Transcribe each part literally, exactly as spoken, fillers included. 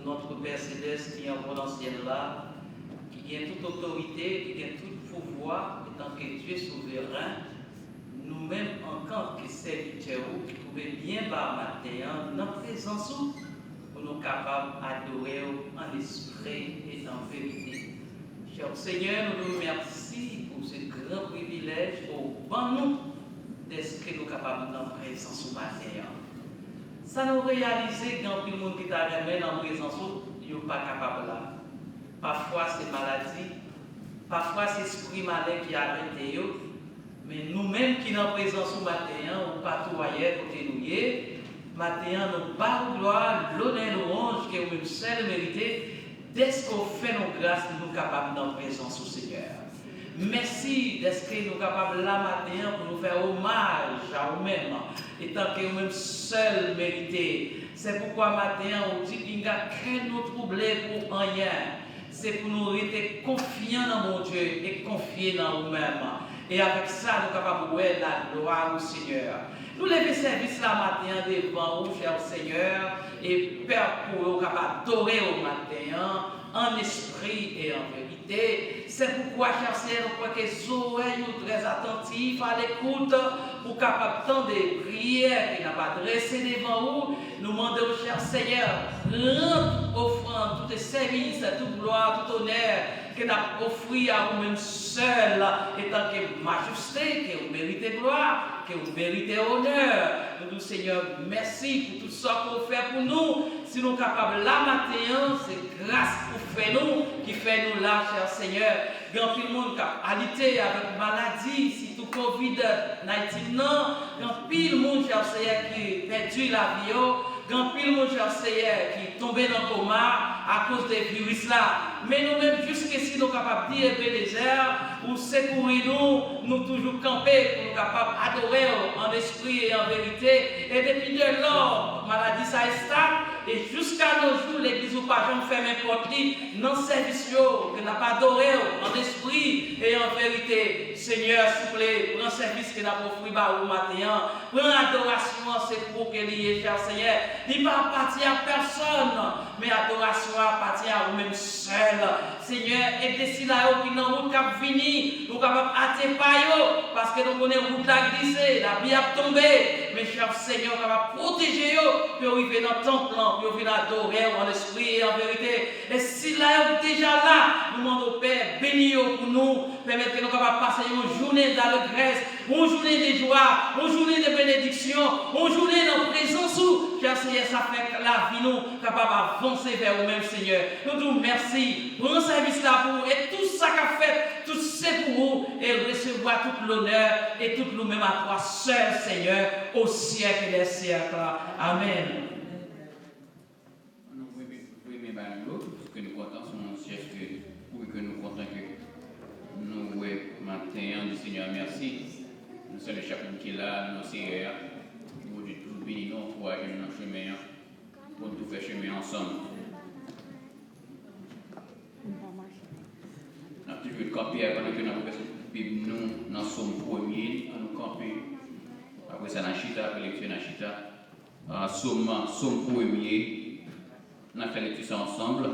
Notre Père Céleste ki anwo nan syèl la, ki gen tout otorite, ki gen tout pouvwa, etanke Dye souveren, nou menm antanke sèvitè ou ki twouve byen ba maten an nan prezans ou, pou nou kapab adore w an espri e an verite. Chè Senyè, nou di w mèsi pou se gran privilèj ke w ban nou dèske nou kapab nan prezans ou maten an. Sa nou reyalize, gen anpil moun ki ta renmen nan prezans ou, yo pa kapab la. Pafwa se maladi, pafwa se espri malen ki arete yo, men nou menm ki nan prezans ou maten an, ou patou ayè kote nou ye, maten an nou ba ou glwa, lonè, lwanj ke ou menm sèl merite, dèske w fè nou gras pou nou kapab nan prezans ou, Senyè. Mèsi dèske nou kapab la maten an pou nou fè omaj a ou menm, etanke ou menm sèl merite. Se poukwa maten an ou di pinga kè nou twouble pou anyen. Se pou nou rete konfyan nan Bondye e konfye nan ou menm. E avèk sa, nou kapab wè laglwa ou, Senyè. Nou leve sèvis la maten an devan ou, chè Senyè, e pèp ou yo kapab adore w maten an, an espri e an verite. Se poukwa, chè Senyè, nou kwè ke zòrèy ou trè atantif a lekout, pou kapab tande priyè ke n ap adrese devan ou. Nou mande w, chè Senyè, pran tout ofrann, tout sèvis, tout glwa, tout onè ke n ap ofri a ou menm sèl, etanke majeste, ke ou merite glwa, ke ou merite onè. Nou di w, Senyè, mèsi pou tout sa ke w fè pou nou. Si nou kapab la maten an, se gras ou fè nou, ki fè nou la, chè Senyè. Gen anpil moun k ap alite avèk maladi, sitou kovid naytin nan. Gen anpil moun, chè Senyè, ki pèdi lavi yo. Gen anpil moun, chè Senyè, ki tonbe nan koma akoz de viris la. Men nou menm, jiskesi nou kapab di, Ebenezè, ou sekouri nou, nou toujou kanpe pou nou kapab adore w an espri e an verite. E depi de lò maladi sa estab, e jiska no jou, legliz ou pa janm fèmen pòt li nan sèvis yo, ke n ap adore w an espri e an verite. Senyè, souple, pran sèvis ke n ap ofri ba ou maten an. Pran adorasyon an, se pou ou ke li ye, chè Senyè. Li pa apatyen a pèsòn, men adorasyon an apatyen a ou menm sèl. Senyè, ede sila yo ki nan wout k ap vini, nou kapab ate pa yo, paske nou konnen wout la glise, lapli ap tonbe. Men chè Senyè, ou kapab pwoteje yo, pou yo rive nan tanp lan, pou yo vin adore w an espri e an verite. E sila yo k deja la, nou mande w, Pè, beni yo pou nou, pèmèt ke nou kapab pase yon jounen dalegrès, yon jounen de jwa, yon jounen de benediksyon, yon jounen nan prezans ou. Chè Senyè, sa fè ke lavi nou kapab avanse vè ou menm, Senyè. Nou di w mèsi. Pran sèvis la pou ou e tout sa k ap fèt, tout se pou ou, e resevwa tout lonè e tout lou menm a twa sèl, Senyè, o syèk dè syèk. Amèn. Ann nou vwe men, vwe men ba youn lòt, ke nou kontan, se yon jès ke pwouve ke nou kontan ke nou wè maten an, di Senyè a mèsi. Nou salye chak moun ki la, nan Seyè a. Ke Bondye toujou beni nou, ankouraje nou nan chemen an, pou nou tou fè chemen an ansanm. N ap toujou kanpe a, pandan ke n ap ouvè Bib nou nan Sòm premye, ann nou kanpe. Apre sa, n a chita, apre lekti, n a chita. Ah, Sòm, Sòm premye. N a fè lekti sa ansanm.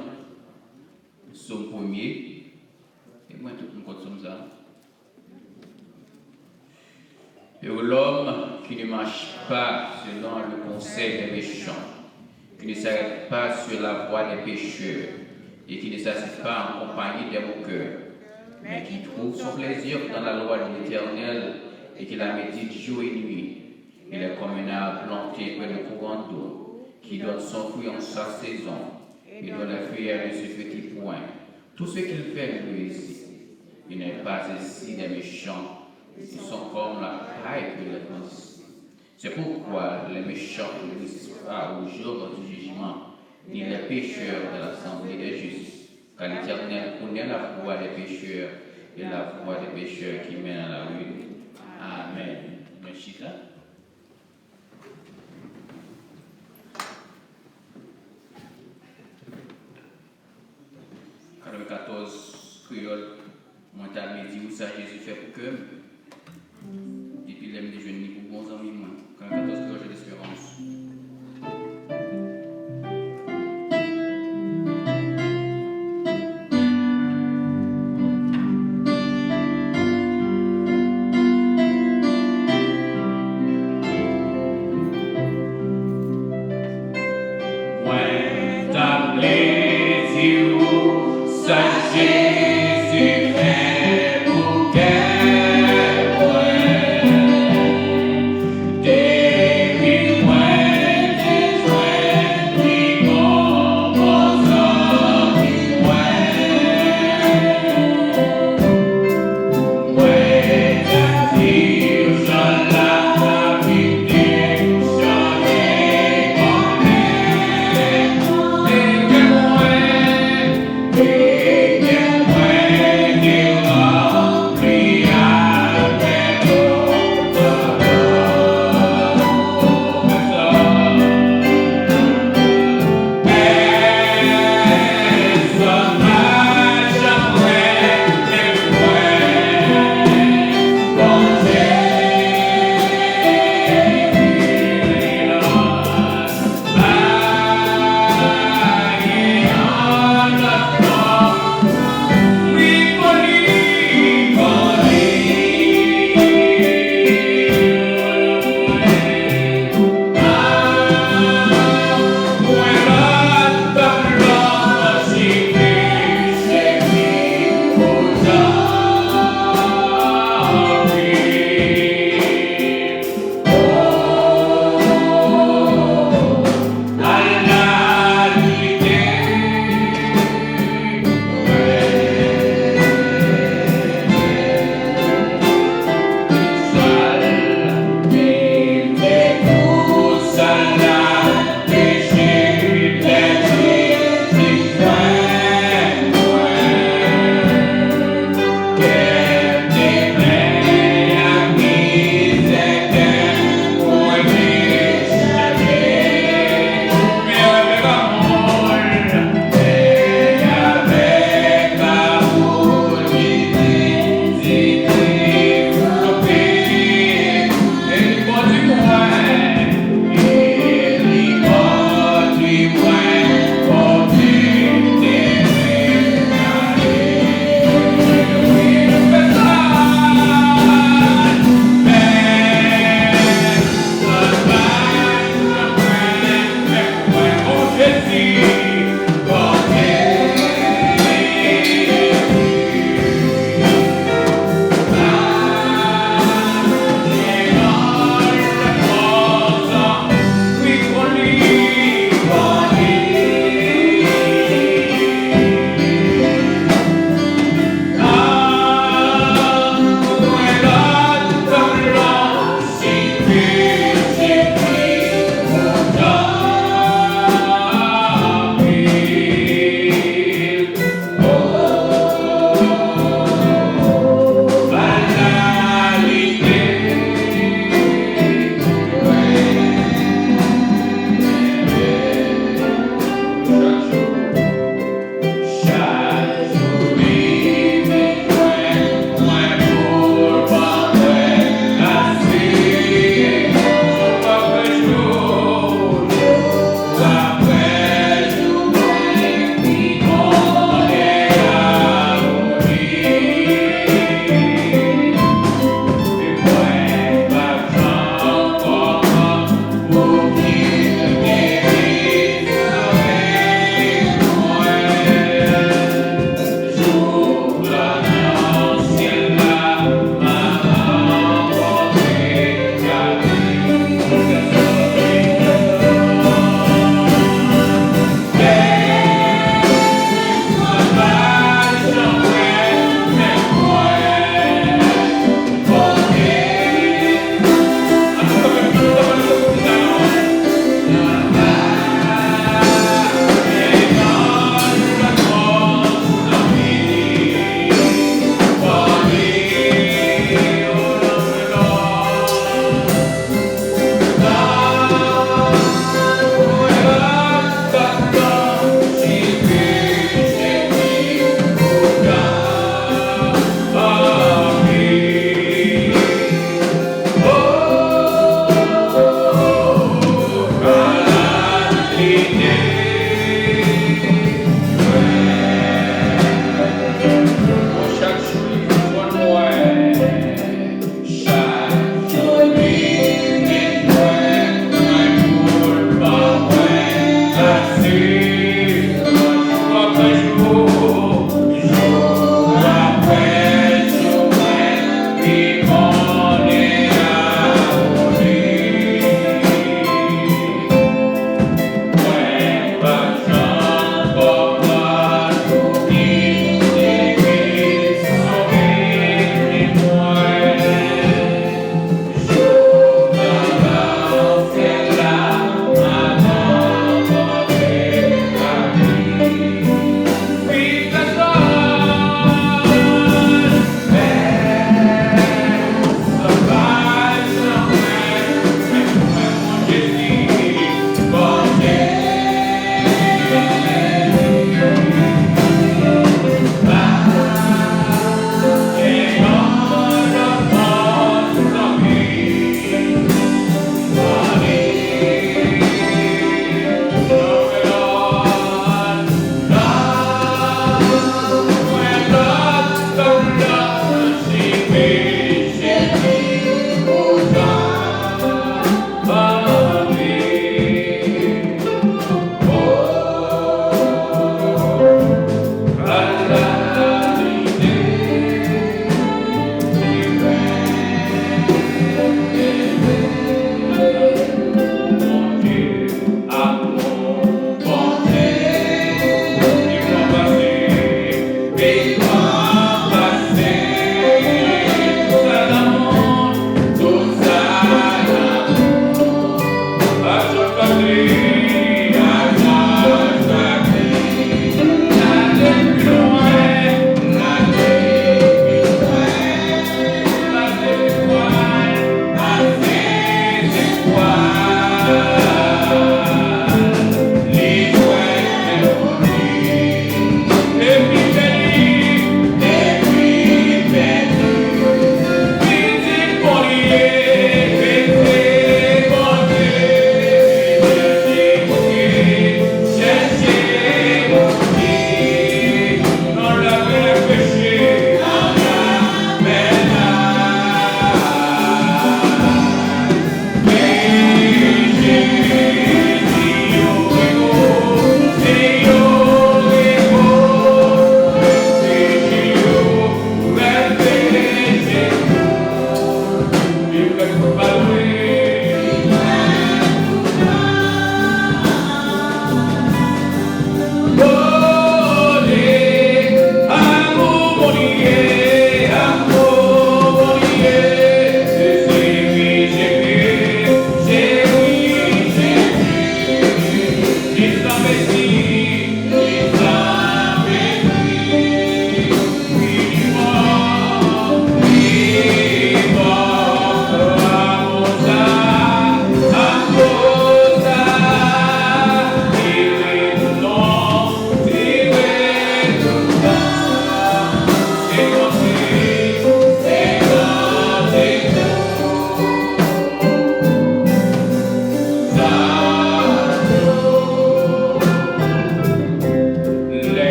Sòm premye. E mwen, tout moun konn Sòm sa. Heureux l'homme qui ne marche pas selon le conseil des méchants, qui ne s'arrête pas sur la voie des pécheurs, et qui ne s'assied pas en compagnie des moqueurs, mais qui trouve son plaisir dans la loi de l'Éternel, et qui la médite jour et nuit. Il est comme un arbre planté près de courant d'eau, qui donne son fruit en sa saison, et dont le feuillage ne se flétrit point. Tout ce qu'il fait lui réussit. Il n'est pas ainsi des méchants, ils sont comme la paille que les vents dispersent. C'est pourquoi les méchants ne réussissent pas au jour du jugement, ni les pécheurs de l'assemblée des justes. Car l'Éternel connaît la voie des pécheurs et la voie des pécheurs qui mènent à la ruine. Amen. Mèsi. Katrevenkatòz, kreyòl. Mwen ta byen di wi sa Jezi fè pou kè m. Depi lè m te jwenn li pou bon zanmi mwen. Katrevenkatòz, kreyòl, Jèn Esperans. Plezi w, sa Jezi fè pou kè mwen. Depi mwen te jwenn li, konpozan ki mwen.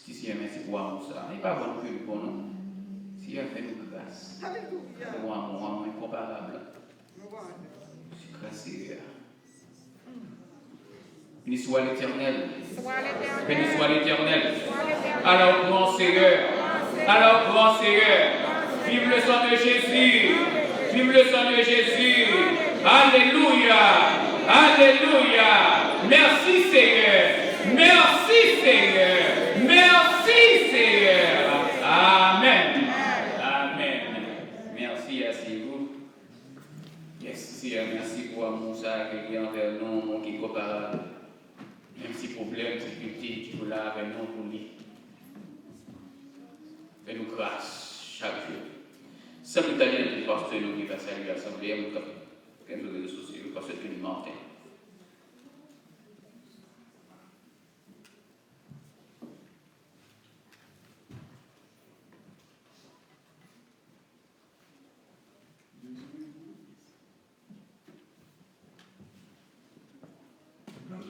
Mèsi, Senyè, mèsi pou amou sa. E pa bon ke l bon, non. Senyè, fè nou gras. Alelouya. Pou amou an enkonparab la. Mèsi, gras, Senyè. Béni soit l'Éternel. Béni soit l'Éternel. À la louange, Seigneur. À la louange, Seigneur. Vive le sang de Jésus. Vive le sang de Jésus. Alléluia. Alléluia. Merci, Seigneur. Merci, Seigneur. Merci, Seigneur. Amen. Amen. Merci, asseyez-vous. Yes, Senyè, mèsi pou amou sa ke li gen anvè nou, ki enkonparab. Menm si pwoblèm, difikilte, li toujou la avè nou pou li fè nou gras chak jou. San pli tadi, nou gen pastè nou ki va salye asanble a, moun k ap gen sou rezo sosyo yo, pastè Tony Martin.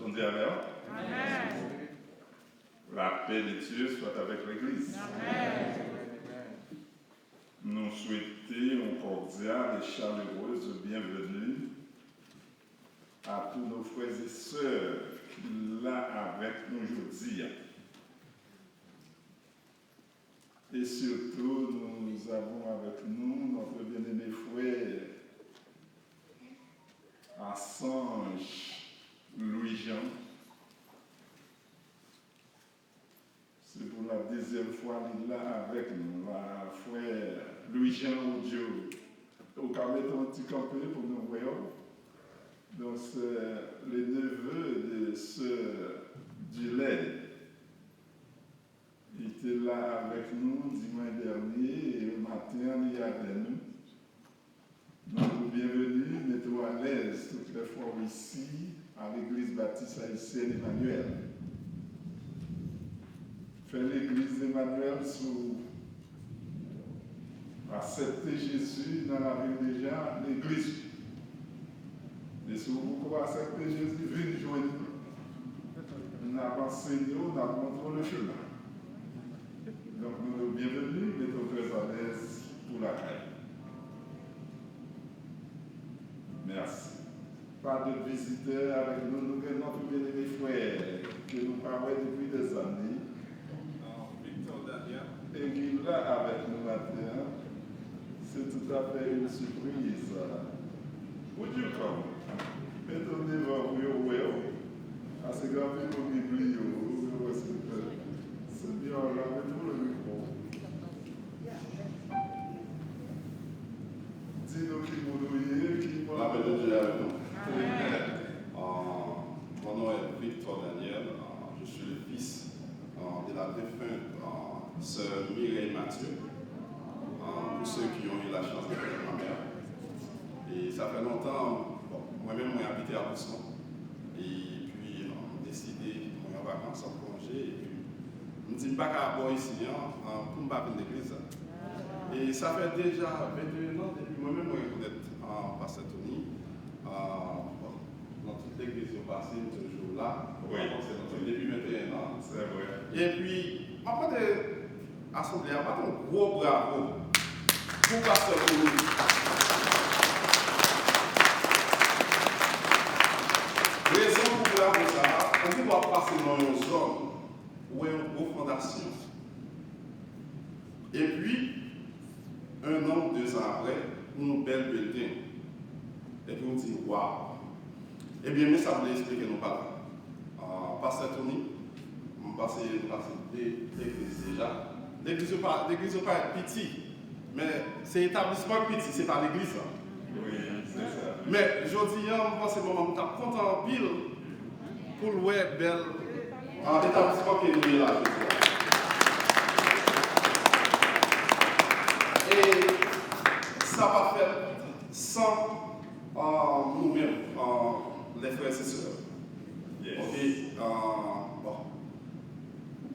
Bondye avè w. Amen. La paix de Dieu soit avec l'église. Amen. Nou swete yon kòdyal e chaleureuse bienvenue à tous nos frères et sœurs ki la avèk nou jodi a. Et surtout, nous avons avec nous notre bien-aimé frère Assange Louis Jean. Se pou la dezyèm fwa li la avèk nou. La, frè Louis Jean Audio, ou ka mete yon ti kanpe pou nou wè w. Donk, se le neveu de sè Dulène. Li te la avèk nou dimanch dènye, e maten an, li avè nou. Nou di w byenveni, mete w alèz, toutes les fois ici, à l'église baptiste haïtienne Emmanuel. Fè legliz Emmanuel, si w aksepte Jezi nan lavi w deja, legliz ou. E si w poko aksepte Jezi, vin jwenn nou. N ap ansenye w, n ap montre w le chemin. Donk, nou di w byenveni, mete w trè alèz pou lakay. Mèsi. Pa de vizitè avèk nou, nou gen nòt byeneme frè ke nou pa wè depi dèzane. Victor Daniel. E ki la avèk nou maten an. C'est tout à fait une surprise. Would you come? Mete w devan pou yo wè w. Paske gen anpil moun ki bliye w. Yo wè se, se byen w la, mete w le mikwo. Di nou ki moun ou ye, ki moun. Lapè de Dye avèk nou. Amen. Euh, mon nom est Victor Daniel. Euh, je suis le fils, euh, de la défunte, euh, sœur Mireille Mathieu. Euh, pour ceux qui ont eu la chance de connaître ma mère. E sa fè lontan, bon, mwen menm, mwen abite a Boston. Epi, euh, m deside, mwen an vakans, an konje, epi m di m pa ka bò isi an, an, pou m pa vin legliz la. E sa fè deja venteyen an depi mwen menm mwen rekonèt, an, pastè Tony. An, bon, nan tout legliz yo pase, m toujou la. Wi. Mwen panse nan tout, depi venteyen an. Se vre. Epi, m ap mande asanble a, bat yon gwo bravo pou pastè Tony. Rezon pou bravo sa a, anpil w ap pase nan yon zòn, ou wè yon gwo fondasyon. Epi, un an ou de zan apre, yon bèl building. Epi ou di, waw. Ebyen, men sa m vle eksplike nou pa la. Ah, pastè Tony, m pase, nou pase de legliz deja. Legliz yo pa, legliz yo parèt piti, men se etablisman k piti, se pa legliz la. Wi, se sa. Men, jodi a, m panse manman m t ap kontan anpil pou l wè bèl, ah, etablisman ke nou ye la jodi a. E sa pa fèt san, ah, nou menm, ah, les frères et sœurs. Yes. Ok, ah, bon.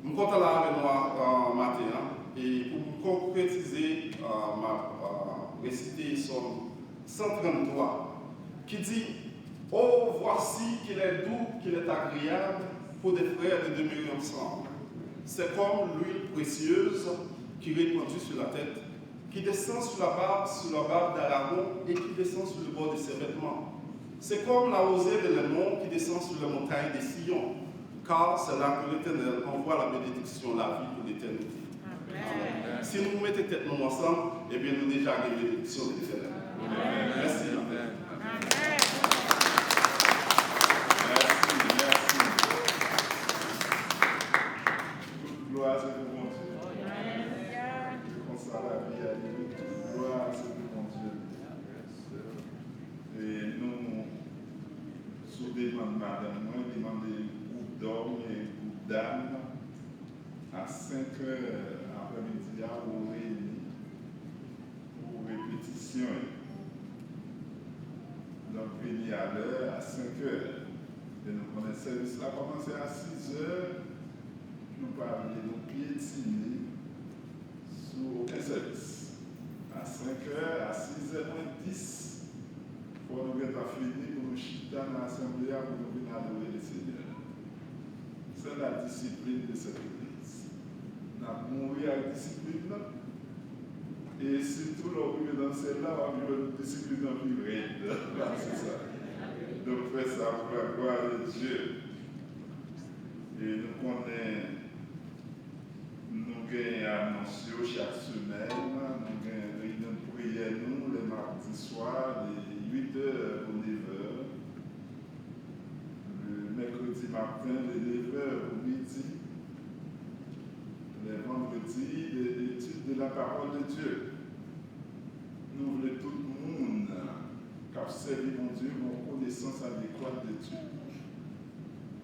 M kontan la avè nou a, ah, maten an. E pou m konkretize, ah, m ap, ah, resite Sòm san tranntwa, ki di, Oh, voici qu'il est doux, qu'il est agréable pour des frères de demeurer ensemble. C'est comme l'huile précieuse qui répandue sur la tête, qui descend sur la barbe, sur la barbe d'Aaron et qui descend sur le bord de ses vêtements. C'est comme la rosée de l'Hermon qui descend sur les montagnes de Sion, car c'est là que l'Éternel envoie la bénédiction, la vie pour l'éternité. Amen. Si nou mete tèt nou ansanm, ebyen nou deja gen benediksyon Letènèl. Mèsi. Mèsi, mèsi. Tout glwa se pou Bondye. Se konsa lavi a ye. Tout glwa se pou Bondye. E nou, sou demann madanm mwen, li mande gwoup dòm e gwoup dam, a senk è aprèmidi a, ou reyini pou repetisyon yo. Donk, vini alè a senk è. E nou konnen sèvis la kòmanse a sis è. Nou pa vle nou pyetine sou okenn sèvis. A senk è, a sis è mwens dis, fò nou gentan fini pou nou chita nan asanble a pou nou vin adore Lesenyè. C'est la discipline de cette église. N ap mouri ak disiplin nan. E sitou lè w rive nan syèl la, w ap jwenn disiplin nan pi rèd pase sa. Donk, fè sa pou la glwa de Dye. E nou konnen nou gen anons yo chak semèn, nou gen reyinyon de priyè nou le mardi soir de huit heures ou neuf heures, le mercredi matin de neuf heures au midi, les vendredis de étude de la parole de Dieu. Nou vle tout moun k ap sèvi Bondye gen yon konesans adekwat de Dye.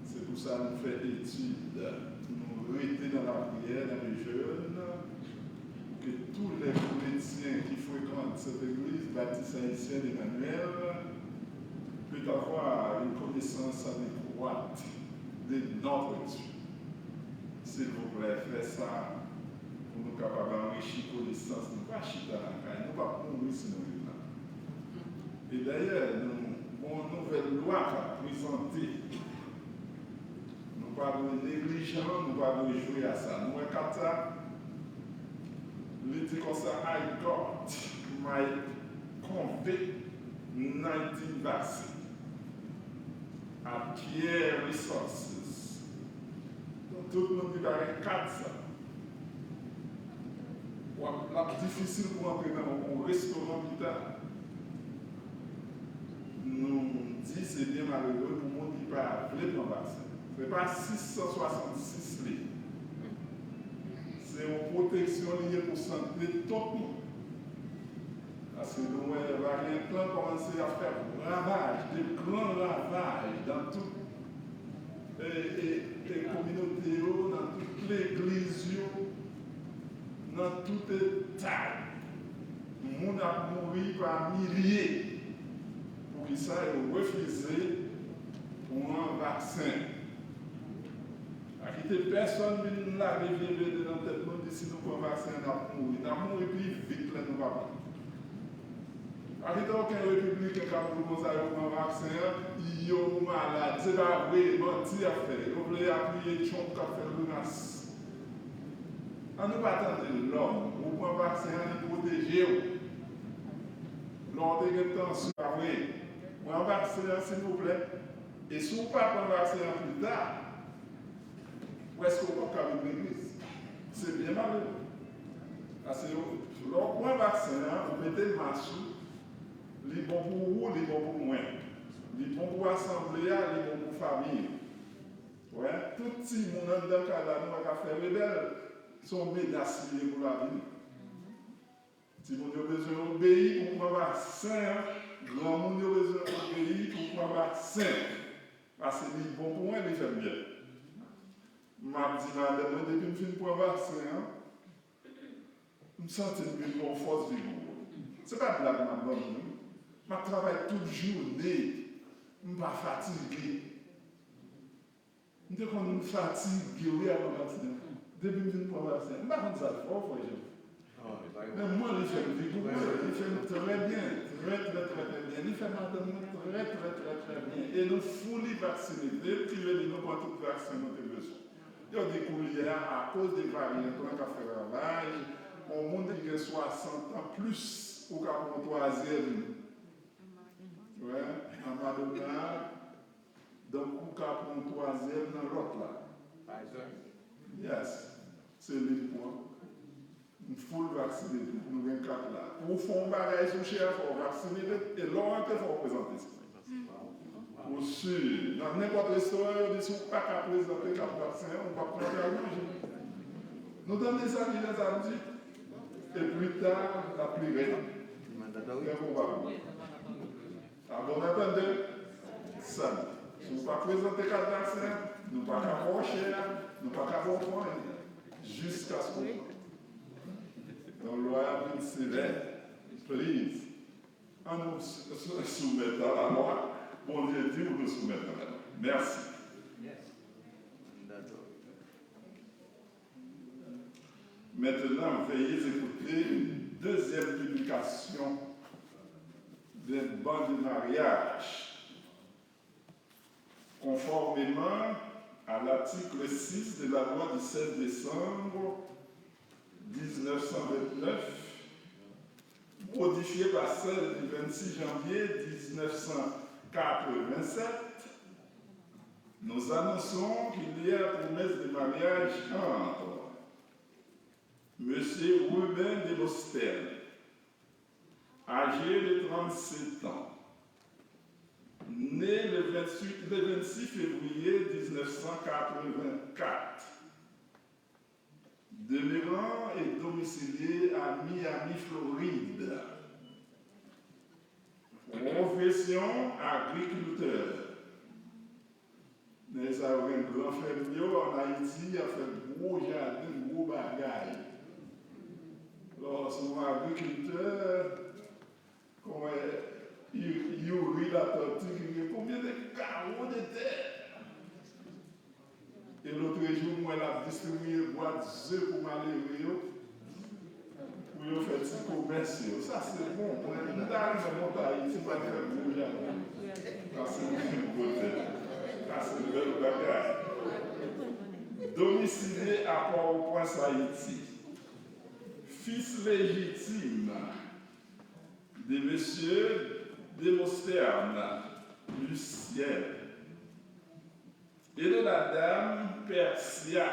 Se pou sa nou fè etid, nou rete nan lapriyè, nan le jeûne, pour que tous les chrétiens qui fréquentent cette église baptiste haïtienne Emmanuel puissent avoir une connaissance adéquate de notre Dieu. Silvouplè, fè sa pou nou kapab anrichi konesans nou. Pa chita lakay nou, pa mouri si nou viv la. E dayè, nou gen yon nouvèl lwa k ap prezante. Nou pa dwe neglijan, nou pa dwe jwe a sa. Nou wè kat sa, li di konsa, "I got my COVID nineteen vaccine at Pierre Resources." Donk, tout moun ki pa gen kat sa, w ap, l ap difisil pou antre nan yon restoran pita. Nou di se byen malere pou moun ki pa vle pran vaksen. Se pa sis san swasannsis li. Se yon pwoteksyon li ye pou sante tout moun. Paske nou wè varyant lan kòmanse ap fè ravaj, de gran ravaj nan tout e, e, e kominote yo, nan tout legliz yo, nan tout eta yo. Moun ap mouri pa milye. Poukisa yo refize pran vaksen? Pa kite pèsonn vin lage vye vede nan tèt nou, di si nou pran vaksen an, n ap mouri. N ap mouri pi vit lè nou pa pran. Pa kite okenn repibliken k ap di konsa yo pran vaksen an, yo malad. Se pa vre, manti y ap fè. Yo vle apiye Trump k ap fè grimas. Ann nou pa tande lòm. Ou pran vaksen an, li pwoteje w. Lè w te gen tansyon, pa vre. Pran vaksen an, silvouplè. E si w pa pran vaksen an pita, prèske w p ap ka vin legliz. Se byen malere. Paske lè w pran vaksen an, ou mete mas ou, li bon pou ou, li bon pou mwen. Li bon pou asanble a, li bon pou fanmi. Wè, tout timoun anndan kay la, nou pa ka fè rebèl. Se yon menas li ye pou lavi nou. Timoun yo bezwen obeyi pou pran vaksen an. Granmoun yo bezwen obeyi pou pran vaksen an. Paske li bon pou mwen, li fè m byen. M ap di madanm mwen, depi m fin pran vaksen an, m santi m vin gen yon fòs vigoureux. Se pa blag m ap ban nou, non. M ap travay tout jounen. M pa fatige. M te konn fatige, wi, avan vaksen an. Depi m fin pran vaksen an, m pa konn sa l fè w, frè Jean. Men mwen, li fè m vigoureux, li fè m trè byen, trè, trè, trè, trè byen. Li fè madanm mwen trè, trè, trè, trè byen. E nou fully vaccinated, ki vle di nou pran tout vaksen nou te bezwen. Yo di koulye a, akoz de varyant lan k ap fè ravaj, yon moun ki gen swasant an plis, ou ka pran twazyèm. Wè, an Madonna, donk ou ka pran twazyèm nan lòt la. Yes, se li m pran. M full vaccinated, nou gen kat la. Pou w fè yon bagay sou chè a, fò w vaccinated, e lè w rantre, fò w prezante sa. Ou si, nan nenpòt restoran, yo di si w pa ka prezante kat vaksen an, ou p ap ka al manje. Nou tande sa ki jan sa ap di? E pli ta, l ap pli rèd. Trè pwobab. A bon antandè, sa. Si w pa prezante kat vaksen an, nou pa ka ba w chè a, nou pa ka ba w fè anyen. Jiskaske w pran. Donk, lwa a vin sevè. Please. Ann nou s- s- soumèt a lalwa. Bondye di pou nou soumèt a lalwa. Mèsi. Maintenant, veuillez écouter une deuxième publication d'un banc de mariage. Conformément à l'article six de la loi du sept décembre dix-neuf cent vingt-neuf, modifiée par celle du vingt-six janvier dix-neuf cent quatre-vingt-sept, nous annonçons qu'il y a promesse de mariage entre Monsieur Rubin Demosthène, âgé de trente-sept ans, né le vingt-huit, le vingt-six février dix-neuf cent quatre-vingt-quatre, demeurant et domicilié à Miami, Floride. Profession, agriculteur. Nèg sa yo gen gran fèm yo, ann Ayiti, y ap fè gwo jaden, gwo bagay. Lè w se yon agrikiltè, kòm Youri Latortue ki gen konbyen de kawo de tè? E lotrejou, m wè l ap distribiye bwat ze pou malere yo, pou yo fè ti komès yo. Sa se bon. Mwen, m ta renmen monte Ayiti, m al fè gwo jaden. Sa se bèl kote. Sa se bèl bagay. Domicilié à Port-au-Prince, Haïti. Fils légitime de Monsieur Demosthène Lucien et de la dame Persia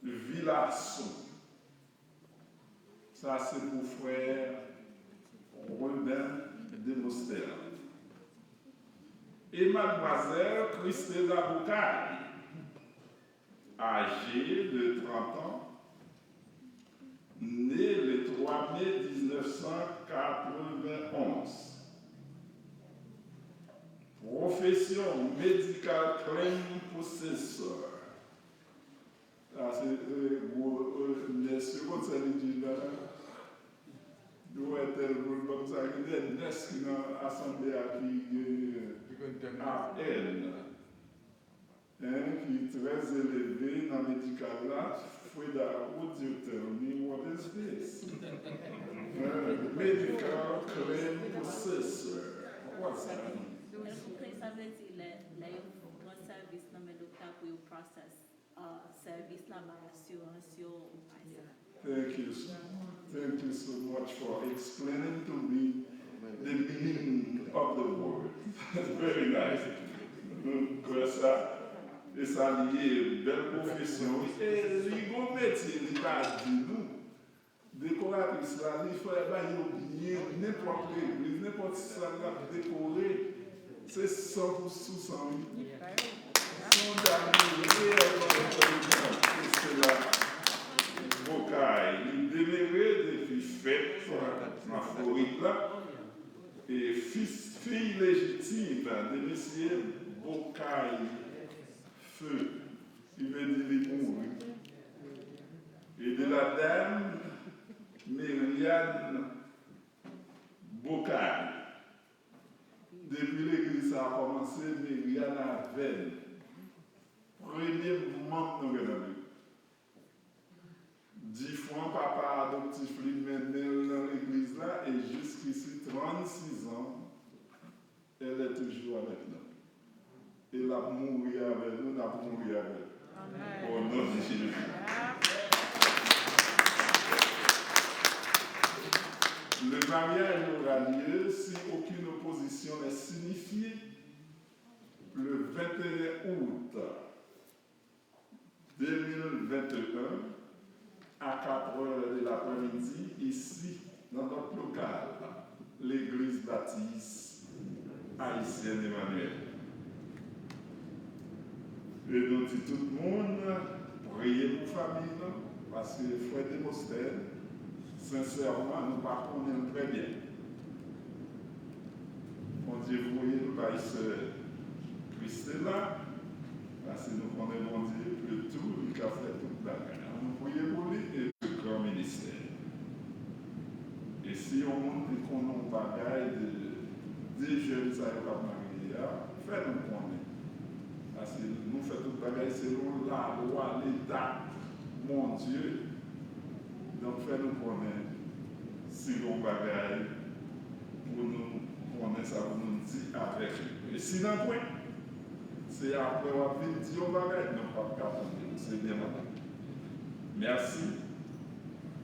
Villasson. Sa se pou frè Rubin Demosthène. Et mademoiselle Christella Bocay, âgée de trente ans, née le trois mai dix-neuf cent quatre-vingt-onze. Profession, medical claim processor. Sa se, e, gwo, e, nès yo konn sa li di la. Nou wè tèl moun, banm sa gen de nès ki nan asanble a ki gen A N, hein, ki trè eleve nan medikal la. Freda, would you tell me what is this? Hein, medical claim processor. What's that? Sa vle di lè, lè yo pran sèvis nan men doktè pou yo process uh, sèvis la bay asirans yo ou bay sa. Thank you so, thank you so much for explaining to me the meaning of the word. Very nice. Nou kwè sa, e sa li ye, bèl pwofesyon, wi. E li gon metye, li pa di nou. Dekoratris la, li fè bay yo byen, nenpòt legliz, nenpòt sal l ap dekore, se san pou sou san, wi. Se yon dam reyèlman entèlijan, Estela Bokay. Li demere depi fèt nan Florid la, e fis, fille légitime de mesye Bokay Feu. Ki vle di li mouri. E de la dam Meriane Bokay. Depi legliz sa a kòmanse, Meriane avè l. Premye manm nou gen nan legliz. Difran, papa adoptif li mennen l nan legliz la, e jiskisi trannsis an, elle est toujours avec nous. E l ap mouri avè nou, n ap mouri avè l. Au nom de Jésus. Le mariage aura lieu si aucune opposition n'est signifiée le vingt et un août deux mille vingt et un à quatre heures de l'après-midi ici, dans notre local, l'église baptiste haïtienne Emmanuel. E nou di tout moun, priye pou fanmi nou, paske frè Demostèn, sensèman, nou pa konnen l trè byen. Bondye voye l bay sè Christela, paske nou konnen Bondye pe tou, li ka fè tout bagay. Ann nou priye pou li e gran ministè. E si yon moun te konnen yon bagay de de jèn sa yo k ap marye a, fè nou konnen. Paske nou fè tout bagay selon lalwa, leta, Bondye. Donk, fè nou konnen si gon bagay pou nou konnen sa pou nou di avèk yo. E si nanpwen, se apre w ap vin di yon bagay, nou p ap ka tande w. Se byen, madanm. Mèsi.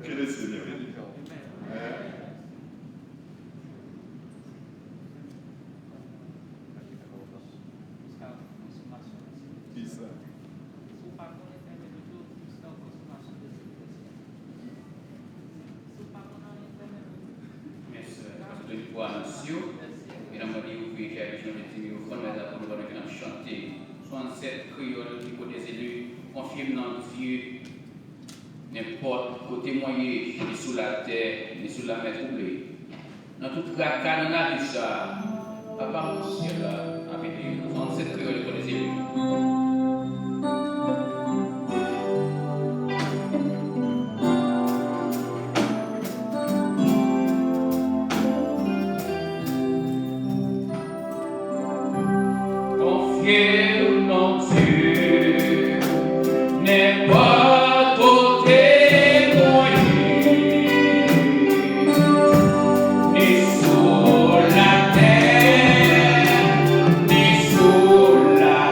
Que le Seigneur bénisse. Hein? Ki sa? Men sè, pastè Tony pou anons yo. E nan mwen li ouvri kè li jan de di yo fann mèt apou nou pandan ke n ap chante swasannsèt kreyòl ki pwotèje li konfye m nan Dye. Nenpòt kote mwen ye, ni sou latè, ni sou lanmè twouble, nan tout traka nan lavi sa, Papa m nan syèl la ap ede nou. Swasannsèt kreyòl li pwotèje li. Konfye w nan Dye, nenpòt kote mwen ye, ni sou latè, ni sou lanmè.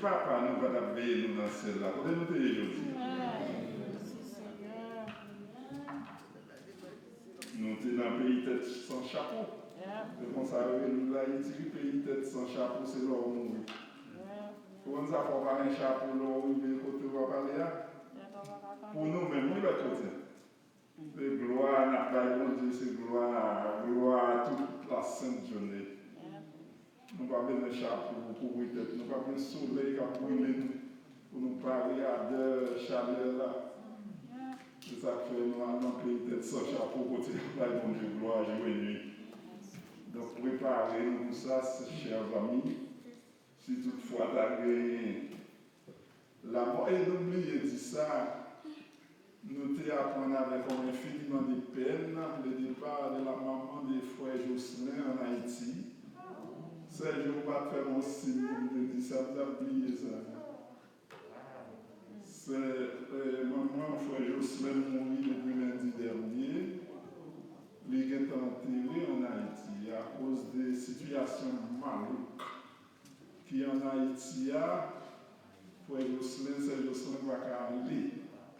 Papa nou pa t ap veye nou nan syèl la, kote nou te ye jodi a? Nou te nan peyi tèt san chapo. Se konsa yo rele l Ayiti, peyi tèt san chapo, se lè w mouri. Ou konn sa fè w pa gen chapo lè w rive kote w ap ale a? Pou nou menm, wi, lòt kote. Se glwa n ap bay Bondye, se glwa, glwa tout la sent jounen. Nou pa bezwen chapo pou kouvri tèt nou, pa gen solèy k ap brile nou pou nou pare a de chalè la. Se sa k fè nou al nan peyi tèt san chapo kote y ap bay Bondye glwa jou e nuit. Donk, prepare nou pou sa, chè zanmi. Si toutfwa ta genyen lanmò, e nou bliye di sa, nou te aprann avèk yon enfiniman de pèn le départ de la maman de frè Jocelyn an Ayiti. Sè Jo pa t fè m yon siy pou m te di sa, m t ap bliye sa. Sè, eh, manman frè Jocelyn mouri depi lendi dènye. Li gentan antere an Ayiti akoz de sitiyasyon malouk ki an Ayiti a, frè Jocelyn, sè Jocelyn pa ka ale.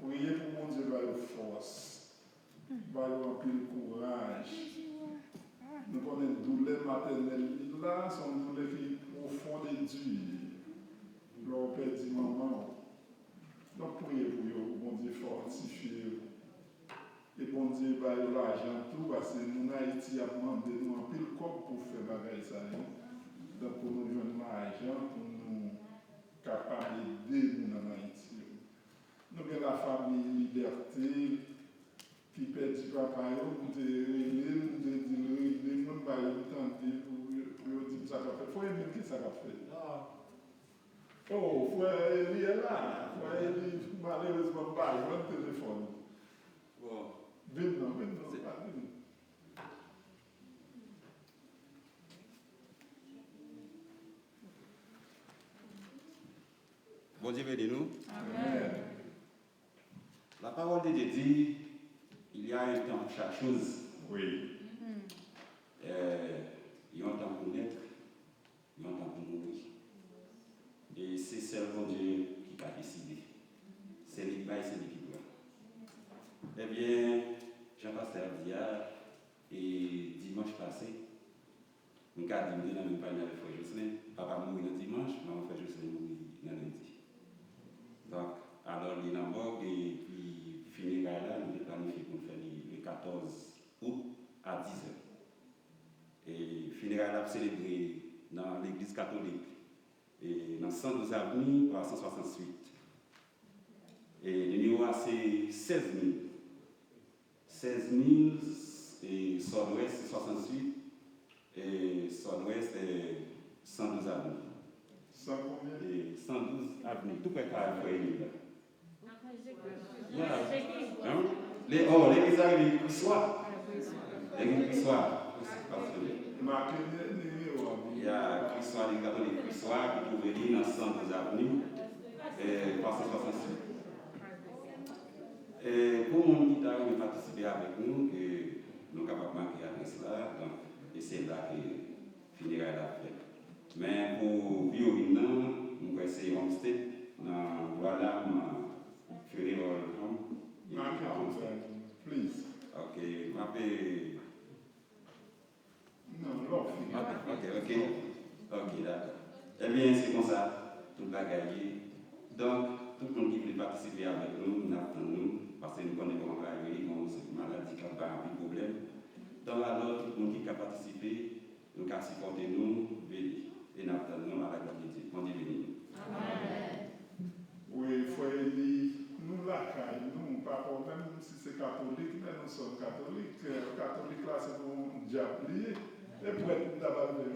Priye pou Bondye ba yo fòs, ba yo anpil kouraj. Nou konnen doulè matènèl li la, se yon doulè ki pwofon e di. Lè w pèdi manman w. Donk, priye pou yo, pou Bondye fòtifye yo. E Bondye ba yo lajan tou, paske moun Ayiti ap mande nou anpil kòb pou fè bagay sa yo. Donk, pou nou jwenn lajan, pou nou kapab ede moun an Ayiti yo. Nou gen lafanmi Libète ki pèdi papa yo, m te rele l, m te di l rele mwen, m pa janm tande pou yo, pou yo di m sa k ap fèt. Frè Emil, ki sa k ap fèt? Oh, frè Eli la. Frè Eli, malerezman, m pa jwenn telefòn. Bon. Vin non, vin non, pa vin. Bondye beni nou. Amèn. La parole de Dieu dit, il y a un temps pour chaque chose. Wi. Euh, yon tan pou nèt, yon tan pou mouri. E se sèl Bondye ki ka deside. Se li k bay, se li ki pran. Ebyen, jan pastè a di a, e dimanch pase, m ka di m te nan menm panye avèk frè Jocelyn. Papa m mouri nan dimanch, manman frè Jocelyn mouri nan lendi. Donk, alò li nan mòg, epi fineray la, nou te planifye pou n fè li le katòz out a dizè. E fineray la ap selebre nan legliz katolik, e nan san douz avni twa san swasantuit. E nimewo a se sèz mil. Sèz mil, e Sòdwès, swasantuit, e Sòdwès, e san douz avni. San konbyen? E san douz avni, tou prè kay frè Emil la. Ya. Hein? Le, oh, legliz la rele Kriswa. Legliz Kriswa. Pastè. Make nimewo a. Ya, Kriswa, legliz katolik Kriswa, ki twouve li nan san douz avni, e twa san swasantuit. E pou moun ki ta renmen patisipe avèk nou, ke nou kapab make adrès la, donk, e se la ke fineray la ap fèt. Men pou Vyorin nan, m kwè se Homestead nan Bwalam Funeral Home. Make it on time, please. Ok, m ap, eh, Non, lè w fini. Ok, ok, ok. Ok, dakò. Ebyen, se konsa, tout bagay ye. Donk, tout moun ki vle patisipe avèk nou, n ap tann nou, paske nou konnen kòman bagay yo ye, gon maladi k ap bay anpil pwoblèm. Donk, alò, tout moun ki ka patisipe, nou ka sipòte nou, vini. E n ap tann nou à la gloire de Dieu. Bondye beni nou. Amèn. Wi, frè Eli, nou lakay nou, pa pwoblèm si se katolik, men nous sommes catholiques. Eh, katolik la, se pou yon dyab li ye. E prèt m ta pral fè.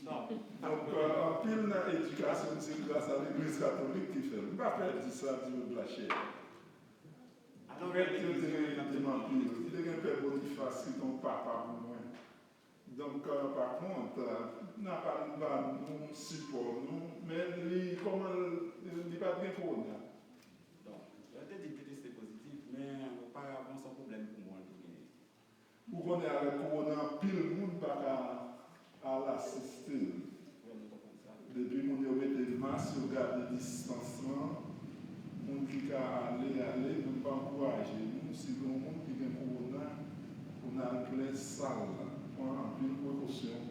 Donk, eh, anpil nan edikasyon m, se gras a legliz katolik ki fè l. M pa pè di sa, di yo de la chè. Prèt yo te renmen m anpil. Yo te gen pè Bonifas, ki te yon papa pou mwen. Donk, eh, pa kont, eh, n ap al ba nou sipò nou, men li, kòman l, li pa t gen kowona? Donk, yo te di l te teste pozitif, men oparavan se yon pwoblèm poumon l te genyen. Ou konnen avèk kowona, anpil moun pa ka al asiste l. Wi, nou konprann sa. Depi moun yo mete mas, yo Gade distans lan, moun ki ka ale, ale, nou pa ankouraje nou, si gen yon moun ki gen kowona, pou n al plen sal la, pran anpil prekosyon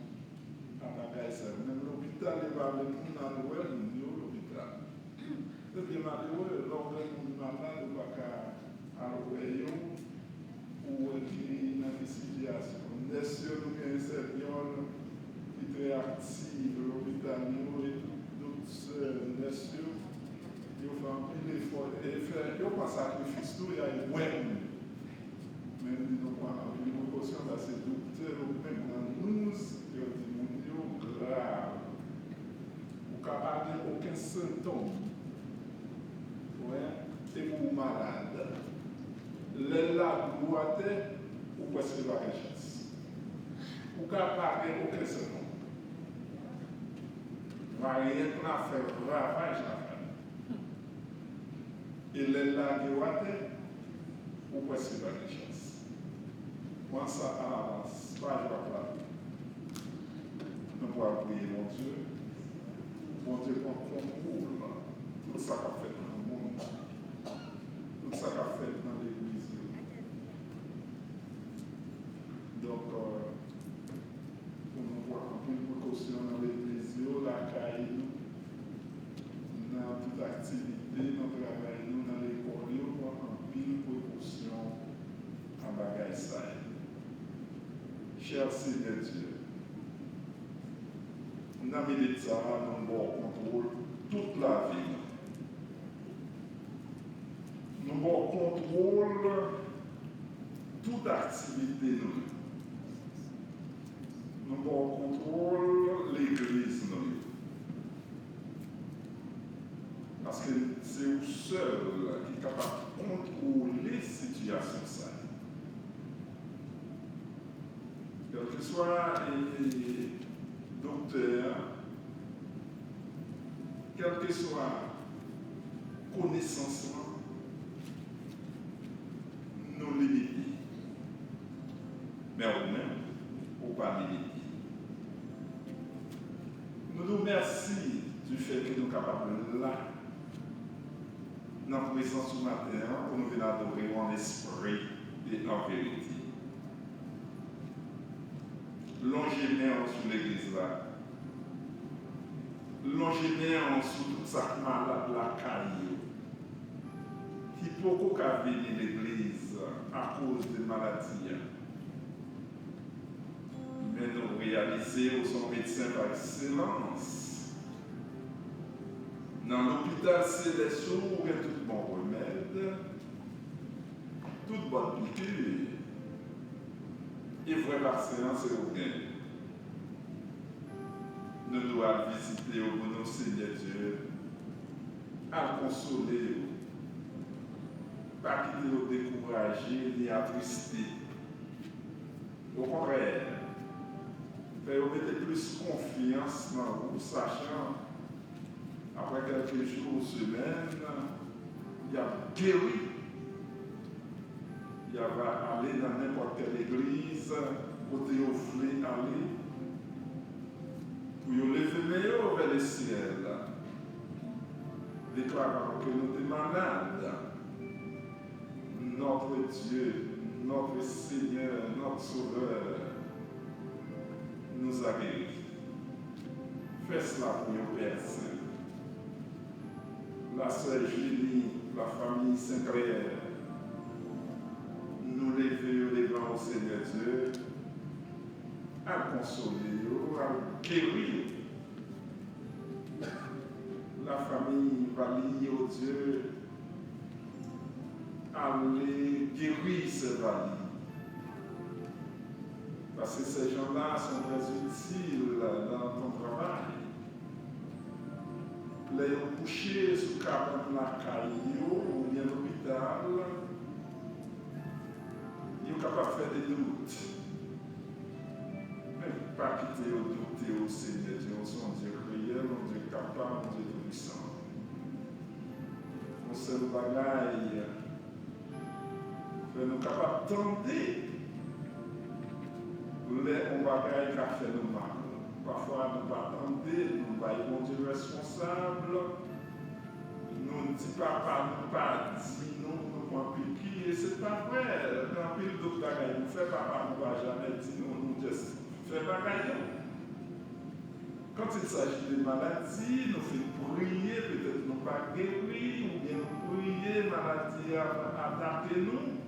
a bagay sa yo. Menm lopital, yo pa vle moun al wè moun yo lopital. Se byen malere, lè w wè moun malad, ou pa ka al wè yo, pou wè ki nan ki sitiyasyon. Nès yo, nou gen Sè Pyòl ki trè aktif, lopital yo, e tout doktè, nès yo, yo fè anpil efò, e fè, yo pran sakrifis tou, y al wè moun yo. Men nou pran anpil prekosyon, paske doktè yo menm nan nouz, yo di moun yo grav. Ou ka pa gen okenn sentòm, wè, epi ou malad. Lè l lage w atè, ou prèske pa gen chans. Ou ka pa gen okenn sentòm. Varyant la fè ravaj lakay ou. E lè l lage w atè, ou prèske pa gen chans. Pran sa alavans, pa jwe ak lavi. Nou pral priye Bondye. Bondye pran kontwòl tout sa k ap fèt nan mond lan, tout sa k ap fèt nan legliz yo. Donk, euh, pou nou pran anpil prekosyon nan legliz yo, lakay nou, nan tout aktivite, nan travay nou, nan lekòl yo, pran anpil prekosyon a bagay sa yo. Chè Senyè Dye, nan minit sa a, nou ba w kontwòl tout lavi nou. Nou ba w kontwòl tout aktivite nou yo. Nou ba w kontwòl legliz nou yo. Paske se ou sèl ki kapab kontwole sitiyasyon sa yo. Kèlkeswa, e, doktè a, kèlkeswa konesans lan, nou limite. Men ou menm, ou pa limite. Nou di w mèsi difè ke nou kapab la nan prezans ou maten an pou nou vin adore w an espri e an verite. Lonje men w sou legliz la. Lonje men w sou tout sa k malad lakay yo, ki poko ka vini legliz akoz de maladi a. Men nou reyalize w se yon medsen pa ekselans. Nan lopital selès ou, ou gen tout bon remèd, tout bòn piki, e vrè vaksen an se ou menm. Nou dwe al vizite yo pou nou, Senyè Dye. Al konsole yo. Pa kite yo dekouraje ni atriste. Okontrè, fè yo mete plis konfyans nan ou, sachan apre kèlke jou ou semèn, y ap geri. Y ap ale nan nenpòt kèl legliz, kote yo vle ale, pou yo leve men yo vè lesyèl, deklare ke nou te malad. Notre Dieu, notre Seigneur, notre Sauveur nous a guéris. Fè sila pou yo, Pè Sen. Lasè Julie, lafanmi Sinclair, nou leve yo devan ou, Senyè Dye. Al konsole yo, al geri yo. Lafanmi Valie, o Dye, ale geri sè Valie. Paske ces gens-là sont très utiles dans ton travail. Lè yo kouche sou kabann lakay yo oubyen lopital, yo kapab fè de dout. Men pa kite yo doute, o Senyè Dye, ou se yon Dye reyèl, yon Dye kapab, yon Dye toupisan. Yon sèl bagay, fè nou kapab tande lè yon bagay ka fè nou mal. Pafwa nou pa tande, nou bay Bondye rèsponsab, Si papa nou pa di nou pou nou pran piki, e se pa vre. Gen anpil dòt bagay nou fè, papa nou pa jamè di nou, nou just fè bagay yo. Quand il s'agit de maladi, nou fin priye, petèt nou pa geri, oubyen nou priye, maladi a atake nou.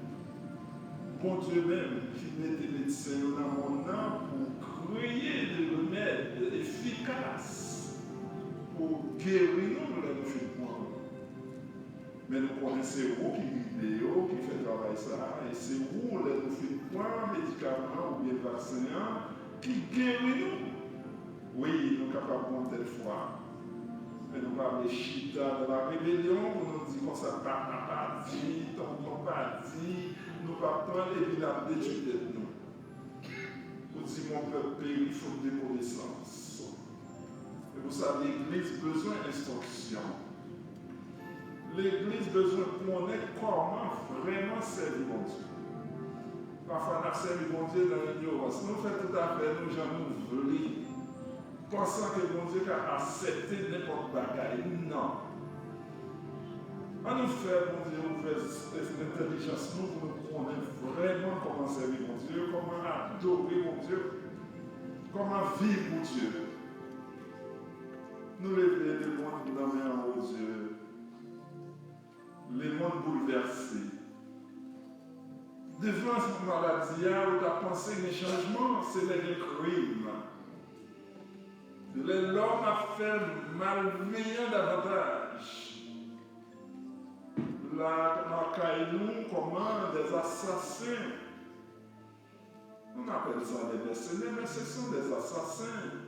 Bondye menm ki mete medsen yo nan monn nan pou kreye de remèd efikas pou geri nou lè nou fin pran yo. Men nou konnen se ou ki gide yo, ki fè travay sa a, e se ou, lè nou fin pran medikaman an oubyen vaksen an, ki geri nou. Wi, nou kapab gon tèl fwa, men nou pa vle chita nan la rebelyon pou nou di konsa, papa pa di, tonton pa di, nou pa pran epi n ap detwi tèt nou. Ou di, mon peuple périt faute de connaissance. Se pou sa legliz bezwen enstriksyon. Legliz bezwen konnen kòman vrèman sèvi Bondye. Pafwa n ap sèvi Bondye nan inyorans. Nou fè tout afè nou jan nou vle, pansan ke Bondye ka aksepte nenpòt bagay. Non. Ann nou fè Bondye ouvè entèlijans nou pou nou konnen vrèman kòman sèvi Bondye, kòman adore Bondye, kòman viv pou Dye. Nou leve lemonn nan men an, o Dye. Lemonn boulvèse. Devan maladi a, ou ta panse gen chanjman, se lè gen krim. Lè lòm ap fè malveyan davantaj. La, lakay nou, kòman des assassins. On appelle ça des mercenaires, mais ce sont des assassins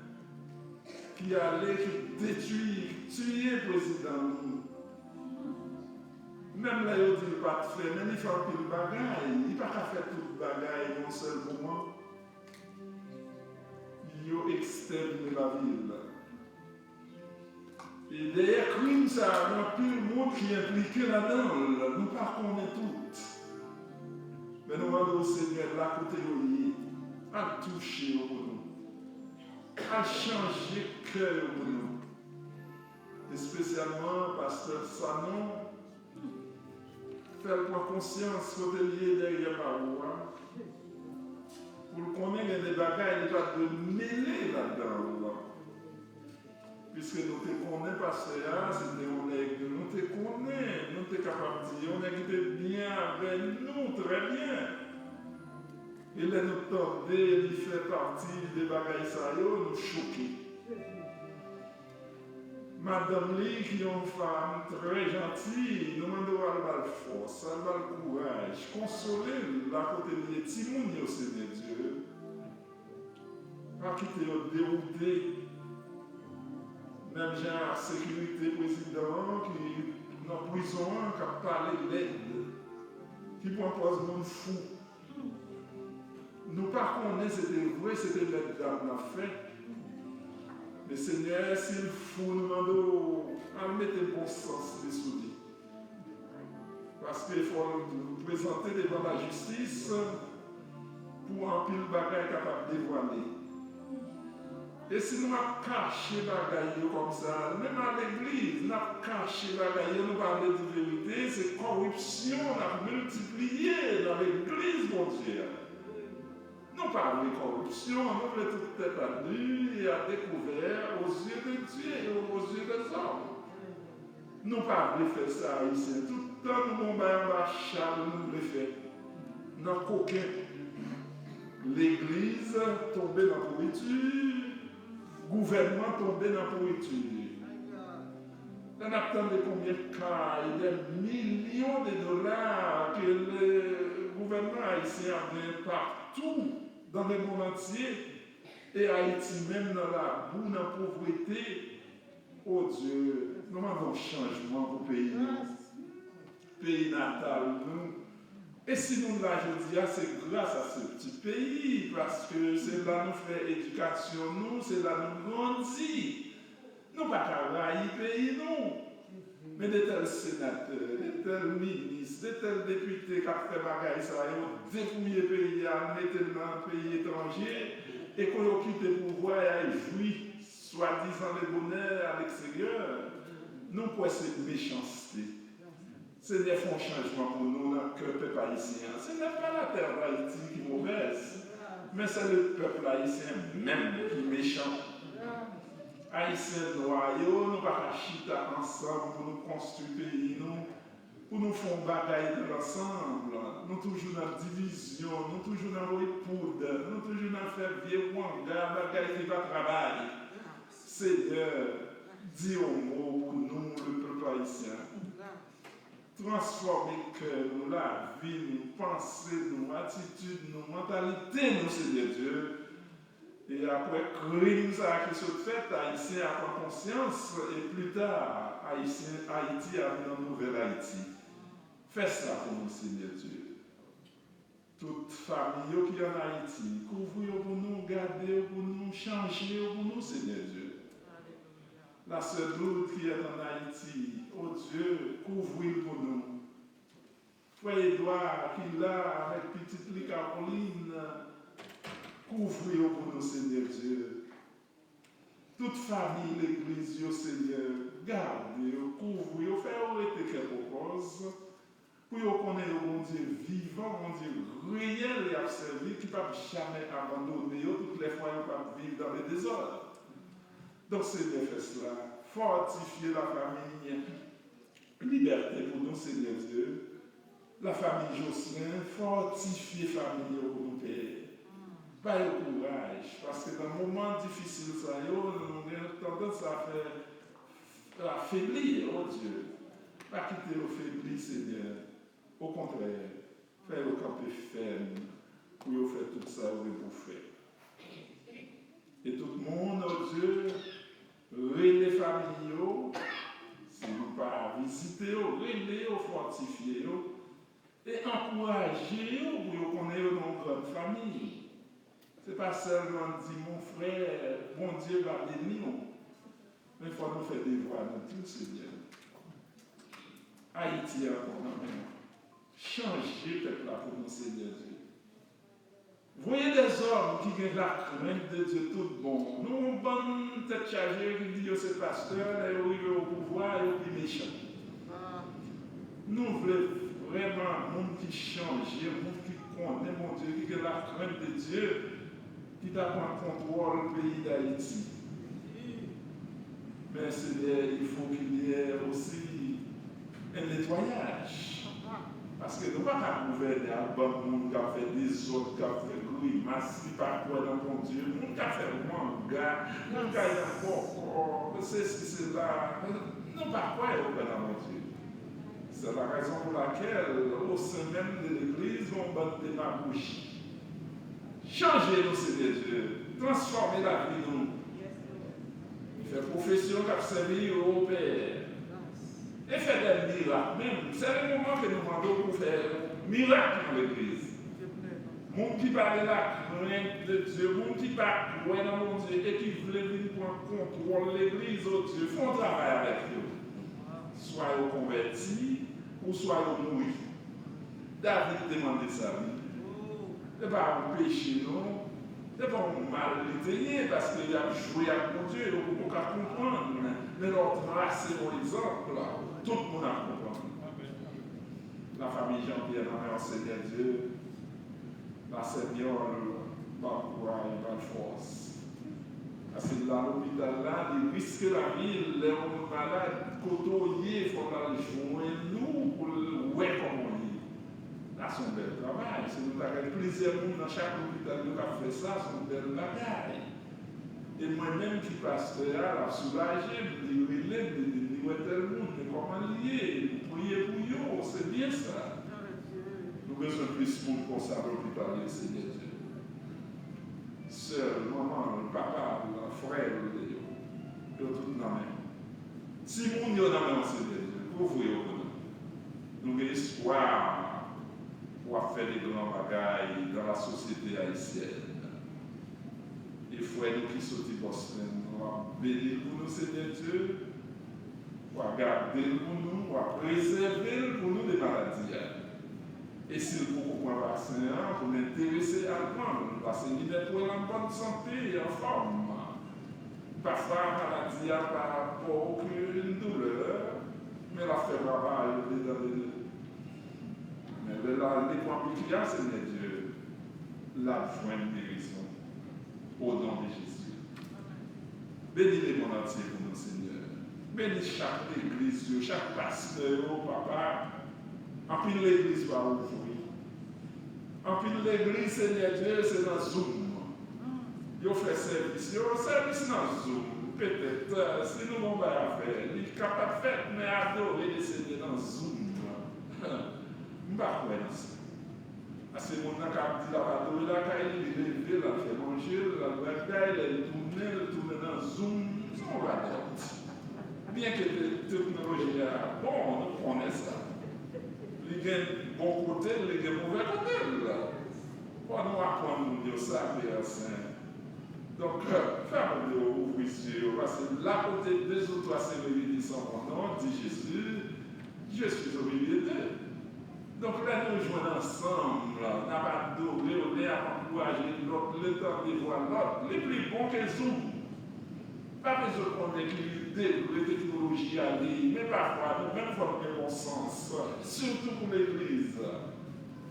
ki ale, ki detwi, ki tiye prezidan nou. Menm lè yo di l pa t fè, men li fè anpil bagay. Li pa ka fè tout bagay yon sèl moman. Yo ekstèmine lavil. E dèyè krim sa a, gen anpil moun ki enplike ladan l. Nou pa konnen tout. Men nou mande w, Senyè, la kote yo ye, al touche yo pou nou. Al chanje kè yo pou nou. Espesyalman pastè Sanon, fè l pran konsyans kote l ye dèyè bawo a, pou l konnen gen de bagay li pa dwe mele ladan l. Piske nou te konnen pastè a, se te yon nèg, nou te konnen, nou te kapab di, yon nèg ki te byen avè nou, trè byen. E lè nou tande li fè pati de bagay sa yo, nou choke. Madanm li, ki yon fanm trè janti, nou mande w al ba l fòs, al ba l kouraj, konsole l la kote l ye. Timoun yo, Senyè Dye, pa kite yo dewoute. Menm jan ak sekirite prezidan an ki nan prizon an, k ap pale lèd, ki pran pòz moun fou. Nou pa konnen se te vre, se te lèd dam nan fè. Men Senyè, si l fou, nou mande w al mete bon sans li sou li. Paske fò l prezante devan lajistis pou anpil bagay kapab devwale. E si nou ap kache bagay yo kòmsa, menm a legliz, n ap kache bagay yo, nou pa vle di verite, se kòripsyon n ap miltipliye nan legliz Bondye a. Nou pa vle kòripsyon, nou vle tout tèt a nu e a dekouvè, aux yeux de Dieu et aux yeux des hommes. Nou pa vle fè sa, Ayisyen. Tout tan nou gon bay anba chal nou vle fè. Nan koken. Legliz tonbe nan pouriti, gouvènman tonbe nan pouriti. Lè n ap tande konbyen kay, dè milyon de dola ke le gouvènman ayisyen ap genyen patou dans le monde entier, e Ayiti menm nan labou, nan povrete, O Dye, nou mande yon chanjman pou peyi nou, peyi natal nou. E si nou la jodi a, se gras a se ti peyi, paske se la nou fè edikasyon nou, se la nou grandi. Nou pa ka rayi peyi nou. Men de tèl senatè, de tèl minis, de tèl depite k ap fè bagay sa yo, depouye peyi a, al mete l nan peyi etranje, e kon yo kite pouvwa, y al jwi swadizan le bonè a leksteryè. Nou kwè se mechanste. Senyè, fè yon chanjman pou nou nan kè pèp ayisyen an. Ce n'est pas la terre d'Haïti qui est mauvaise, mais c'est le peuple haïtien même qui est méchant. Ayisyen nwa yo, nou pa ka chita ansanm pou nou konstwi peyi nou, pou nou fè yon bagay dans l'ensemble. Nou toujou nan divizyon, nou toujou nan voye poud, nou toujou nan fè vye wanga, bagay ki pa travay. Senyè, di yon mo pou nou, le pèp ayisyen. Transfòme kè nou, lavi nou, panse nou, atitid nou, mantalite nou, Senyè Dye. E apre krim sa a ki sot fèt, Ayisyen a pran konsyans, e pli ta, Ayisyen, Ayiti a vin yon nouvèl Ayiti. Fè sa pou nou, Senyè Dye. Tout fanmi yo ki ann Ayiti, kouvri yo pou nou, gade yo pou nou, chanje yo pou nou, Senyè Dye. La sè Lourdes ki est en Haïti, o Dye, kouvri l pou nou. Frè Edward ki la avèk pitit li Caroline, kouvri yo pou nou, Senyè Dye. Tout fanmi legliz yo, Senyè, gade yo, kouvri yo, fè yo rete kè pokòz, pou yo konnen yon Bondye vivan, yon Bondye reyèl y ap sèvi, ki p ap jamè abandone yo, tout lè fwa yo p ap viv dans le désordre. Donk, Senyè, fè sila, fòtifye lafanmi, libète pou nou, Senyè Dye. Lafanmi Jocelyn, fòtifye fanmi yo pou nou, Pè. Ba yo kouraj, paske nan moman difisil sa yo, nou gen tandans a fè, a febli, o Dye. Pa kite yo febli, Senyè. Okontrè, fè yo kanpe fèm pou yo fè tout sa yo gen pou fè. E tout moun, o Dye, rele fanmi yo, si nou pa vizite yo, rele yo, fòtifye yo, e ankouraje yo pou yo konnen yo nan yon grann fanmi. Se pa sèlman di, "Mon frè, Bondye va beni w." Men fò nou fè devwa nou tou, Senyè. Ayiti ankò nan men w. Chanje pèp la pou nou, Senyè Dye. Voye dèzòm ki gen lakrent de Dye tout bon. Nou yon bann tèt chaje ki di yo se pastè, lè yo rive o pouvwa, yo pi mechan. Nou vle vrèman moun ki chanje, moun ki konnen Bondye, ki gen lakrent de Dye, ki ta pran kontwòl peyi Dayiti. Men, Senyè, il faut qu'il y ait aussi un nettoyage. Paske nou pa ka gouvène ak bann moun k ap fè dezòd, k ap fè grimas, ki pa kwè nan Bondye, moun k ap fè wanga, moun k al nan kòkò, sesi, sela. Nou pa kwè yo kwè nan Bondye. C'est la raison pour laquelle, au sein même de l'église, yon bann demagoji. Chanje nou, Senyè Dye. Transfòme lavi nou. Fè pwofesyon k ap sèvi yo, Pè. E fè dè mirak menm. Se le moman ke nou mande w pou fè mirak nan legliz. Moun ki pa gen lakrent de Dye, moun ki pa kwè nan Bondye e ki vle vin pran kontwòl legliz, o Dye, fè yon travay avèk yo. Swa yo konvèti, ou swa yo mouri. David te mande sa, wi. Se pa yon peche, non. Se pa yon mal li te ye, paske y ap jwe ak Bondye, yo poko ka konprann. Men lè w trase yon egzanp, tout moun ap konprann. Lafanmi Jean Pierre nan men w, Senyè Dye. Lasèpyòl, ba l kouraj, ba l fòs. Paske l la lopital la, li riske lavi l. Lè yon moun malad, kote w ye, fò l al jwenn ou pou l wè kòman w ye. Sa se yon bèl travay. Si nou ta gen plizyè moun nan chak lopital yo k ap fè sa, se yon bèl bagay. E mwen menm ki pastè a, l ap soulaje m, li rele m, li di m li wè tèl moun, men kòman li ye, li priye pou yo, se byen sa. Nou bezwen plis moun konsa nan lopital yo, Senyè Dye. Sè l, manman l, papa l, frè l yo, yo tout nan men w. Timoun yo nan men w, Senyè Dye, kouvri yo pou nou. Nou gen espwa w ap fè de gran bagay dans la société haïtienne. E frè nou ki soti Boston, w ap beni l pou nou, Senyè Dye. W ap gade l pou nou, w ap prezève l pou nou de maladi a. E si l poko pran vaksen an, pou n enterese al pran l, paske li mèt wè l an bòn sante, anfòm. Pafwa, maladi a pa ba w okenn doulè, men l ap fè travay odedan de nou. Men lè l ale pran piki a, Senyè Dye, l ap jwenn gerizon. O non de Jezi. Beni lemonn antye pou nou, Senyè. Beni chak legliz yo, chak pastè yo, papa. Anpil legliz pa ouvri. Anpil legliz, Senyè Dye, se nan Zoom yo fè sèvis yo. Sèvis nan Zoom, petèt, eh, si nou gon bagay a fè, li kapab fèt, men adore Lesenyè nan Zoom, m pa kwè nan sa. Paske moun nan ka ap di l ap adore lakay li, li leve, l al fè manje l, l al bagay, lè l tounen, l tounen nan Zoom, se yon radòt. Byenke te-, teknoloji a bon, nou konnen sa. Li gen bon kote l, li gen move kote l. Bon, nou aprann moun yo sa, Pè Sen. Donk, fè moun yo ouvri zye yo, paske là où deux ou trois se réunissent en mon nom, di Jezi, je suis au milieu d'eux. Donk, lè nou jwenn ansanm, n ap adore w, n ap ankouraje lòt, n ap tande vwa lòt. Li pi bon ke Zoom. Pa bezwen konnen ki degre teknoloji a ye, men pafwa nou menm fò n gen bon sans, sitou pou legliz.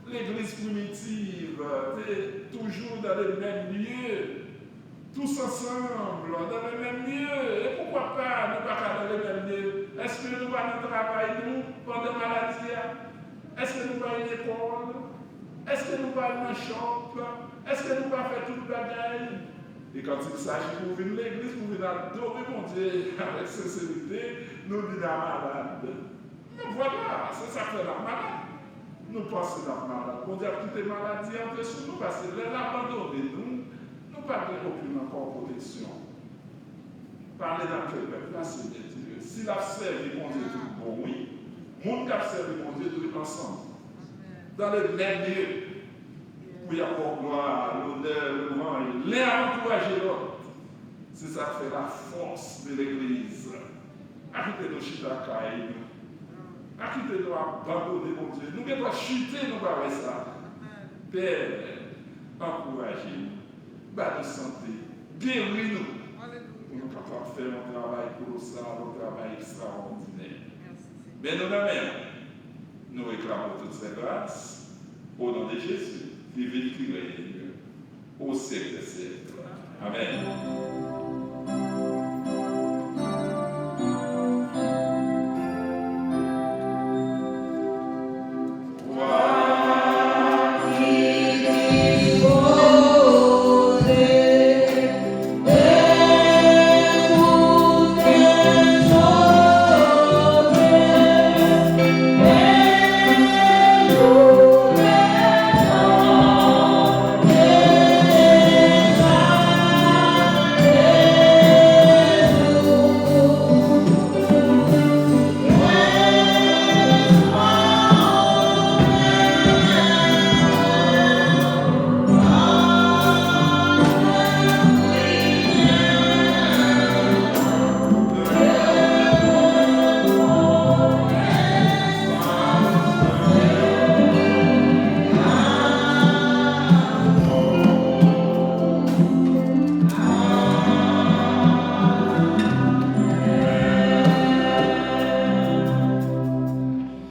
Legliz primitiv te toujou dans le même lieu. Tous ensemble, dans le même lieu. E poukwa pa nou pa ka dans le même lieu? Èske nou pa nan travay nou pandan maladi a? Èske nou pa lekòl? Èske nou pa nan shop? Èske nou pa fè tout bagay? E quand il s'agit pou vin legliz, pou vin adore Bondye avèk senserite, nou di n a malad. Men vwala, se sa k fè n ap malad. Nou panse n ap malad. Bondye ap kite maladi antre sou nou, paske lè l abandone nou, nou pa gen okenn ankò pwoteksyon. Pale nan kè pèp la, Senyè Dye. Si l ap sèvi Bondye tout bon, wi. Moun k ap sèvi Bondye dwe ansanm. Dans le même lieu. Pou y ap ba w glwa, lonè, lwanj, len ap ankouraje lòt. Se sa k fè lafòs de legliz. Pa kite nou chita kay nou. Pa kite nou abandone Bondye. Nou gendwa chite, nou pa wè sa. Pè, ankouraje nou. Ba nou sante. Geri nou. Pou nou kapab fè yon travay kolosal, yon travay ekstraòdinè. Men nou nan men w. Nou reklame w tout sègras. O non de Jezi, ki viv, ki règne au siècle des siècles. Amèn.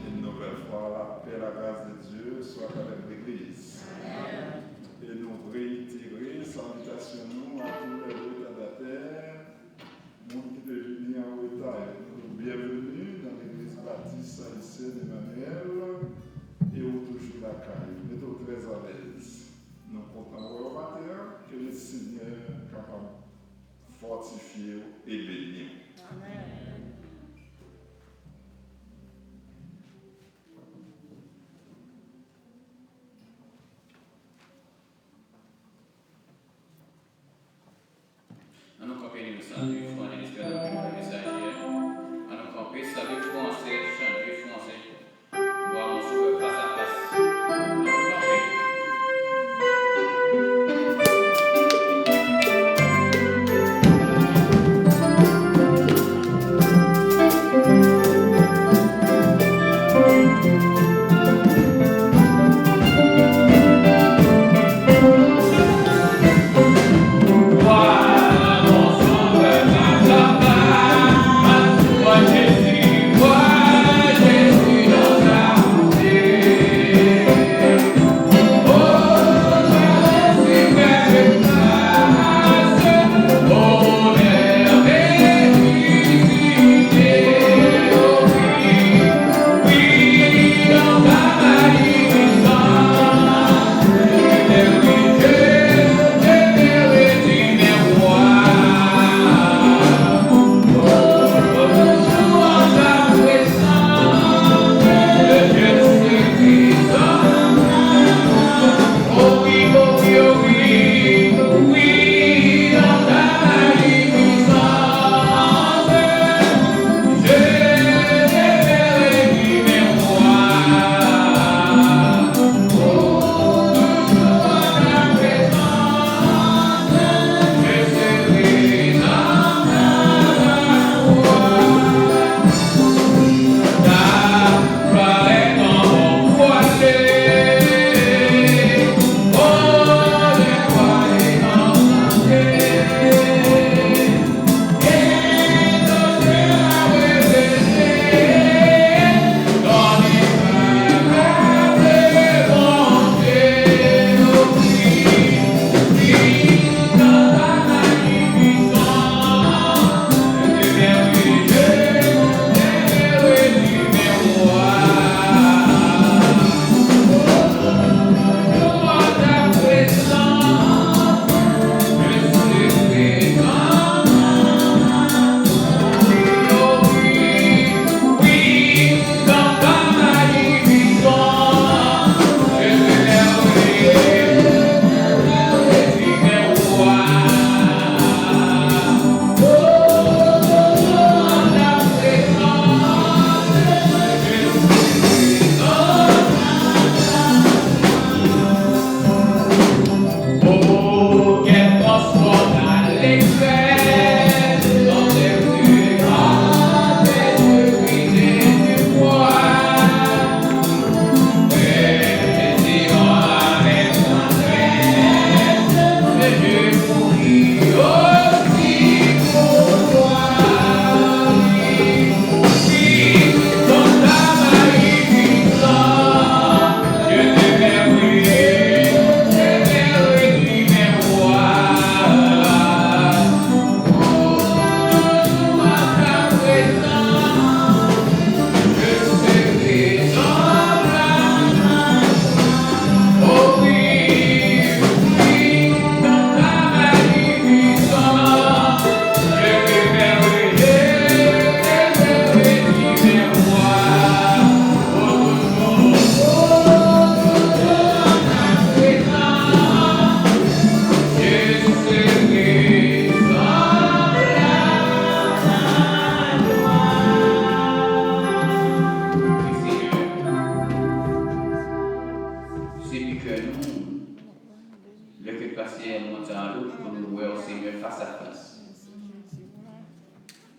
Une nouvelle fois, la paix, la grâce de Dieu soit avec l'Église. Amen. E nou reyitere salitasyon nou a tou lè retadantè, moun ki te vini an reta yo. Nou di w byenveni nan Legliz Batis Ayisyèn Emmanuel, e ou toujou lakay ou. Mete w trè alèz. Nou kontan wè w maten an. Ke Lesenyè kapab fòtifye w e beni w. Amèn. Ann nou kanpe, nou salye fwon, nou espere nou konprann mesaj la. Ann nou kanpe, salye fwon, se chanje fwon, se vwa moun sou fas a fas. Ann nou kanpe.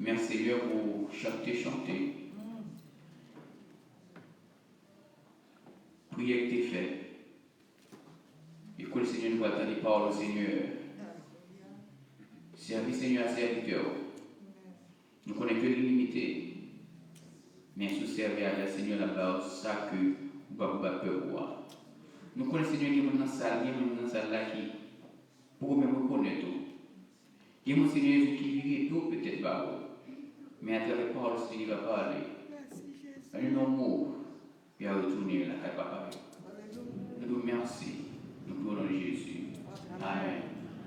Mèsi Senyè pou chante chante. Priyè ki te fè. E kounye Senyè nou pral tande pawòl ou Senyè. Sèvi Senyè a sèvitè w. Nou konnen ke li limite. Men si w sèvi avè l Senyè l ap ba w sa ke ou pa pou bat pèp ou a. Nou konnen Senyè gen moun nan sal, gen moun nan sal la ki poko menm rekonèt ou. Gen moun Senyè Jezi ki vire do petèt ba ou. Men atravè pawòl Senyè li va pale. Nan yon mo, li a retounen lakay papa yo. Nou di w mèsi. Nou priye o non de Jezi. Amèn.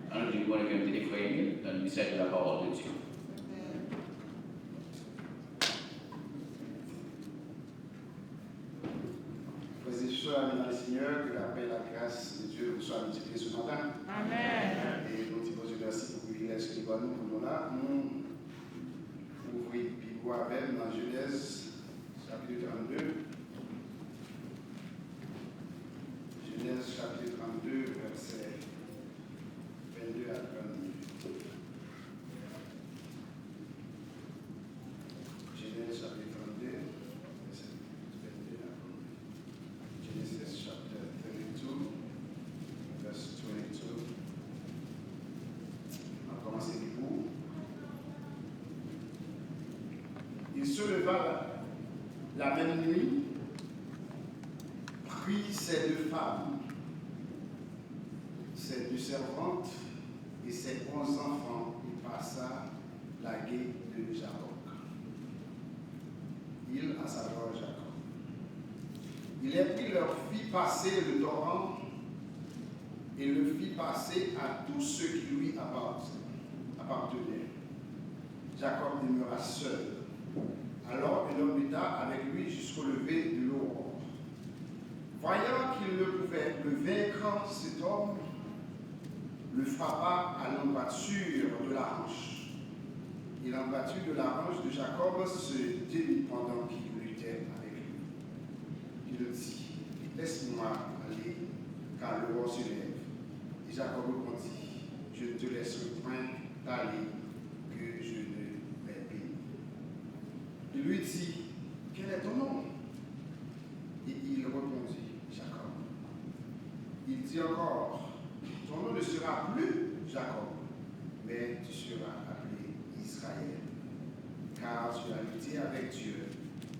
Ann nou di l bòn epè mete frè Emil dans le message de la parole de Dieu. Frères et sœurs amis dans le Seigneur, que la paix et la grâce de Dieu vous soient multipliées ce matin. Amen. E nou di Bondye mèsi pou privilèj ke li ban nou pou nou la. Nou ouvri Bib ou avè m nan Jenèz, chapit trannde. Jenèz, chapit trannde, vèsè vennde a trannde. Jenèz chapit trannde, vèsè vennde a trannde. Genesis chapter thirty-two, verse twenty-two. Mwen kòmanse li pou ou. Il se leva la, la même nuit, prit ses deux femmes, ses deux servantes et ses onze enfants, et passa la gué de Jabbok. Il, à savoir Jacob. Il les prit, leur fit passer le torrent et le fit passer à tous ceux qui lui appartenaient. Jacob demeura seul. Alors il l'embêta avec lui jusqu'au lever de l'aurore. Voyant qu'il ne pouvait le vaincre, cet homme le frappa à l'embrasure de la hanche. Et l'embrasure de la hanche de Jacob se démit pendant qu'il luttait avec lui. Il dit, laisse-moi aller, car l'aurore se lève. Et Jacob répondit, je ne te laisserai point aller que je ne m'aie béni. Il lui dit, quel est ton nom ? Et il répondit, Jacob. Il dit encore, ton nom ne sera plus Jacob, mais tu seras appelé Israël, car tu as lutté avec Dieu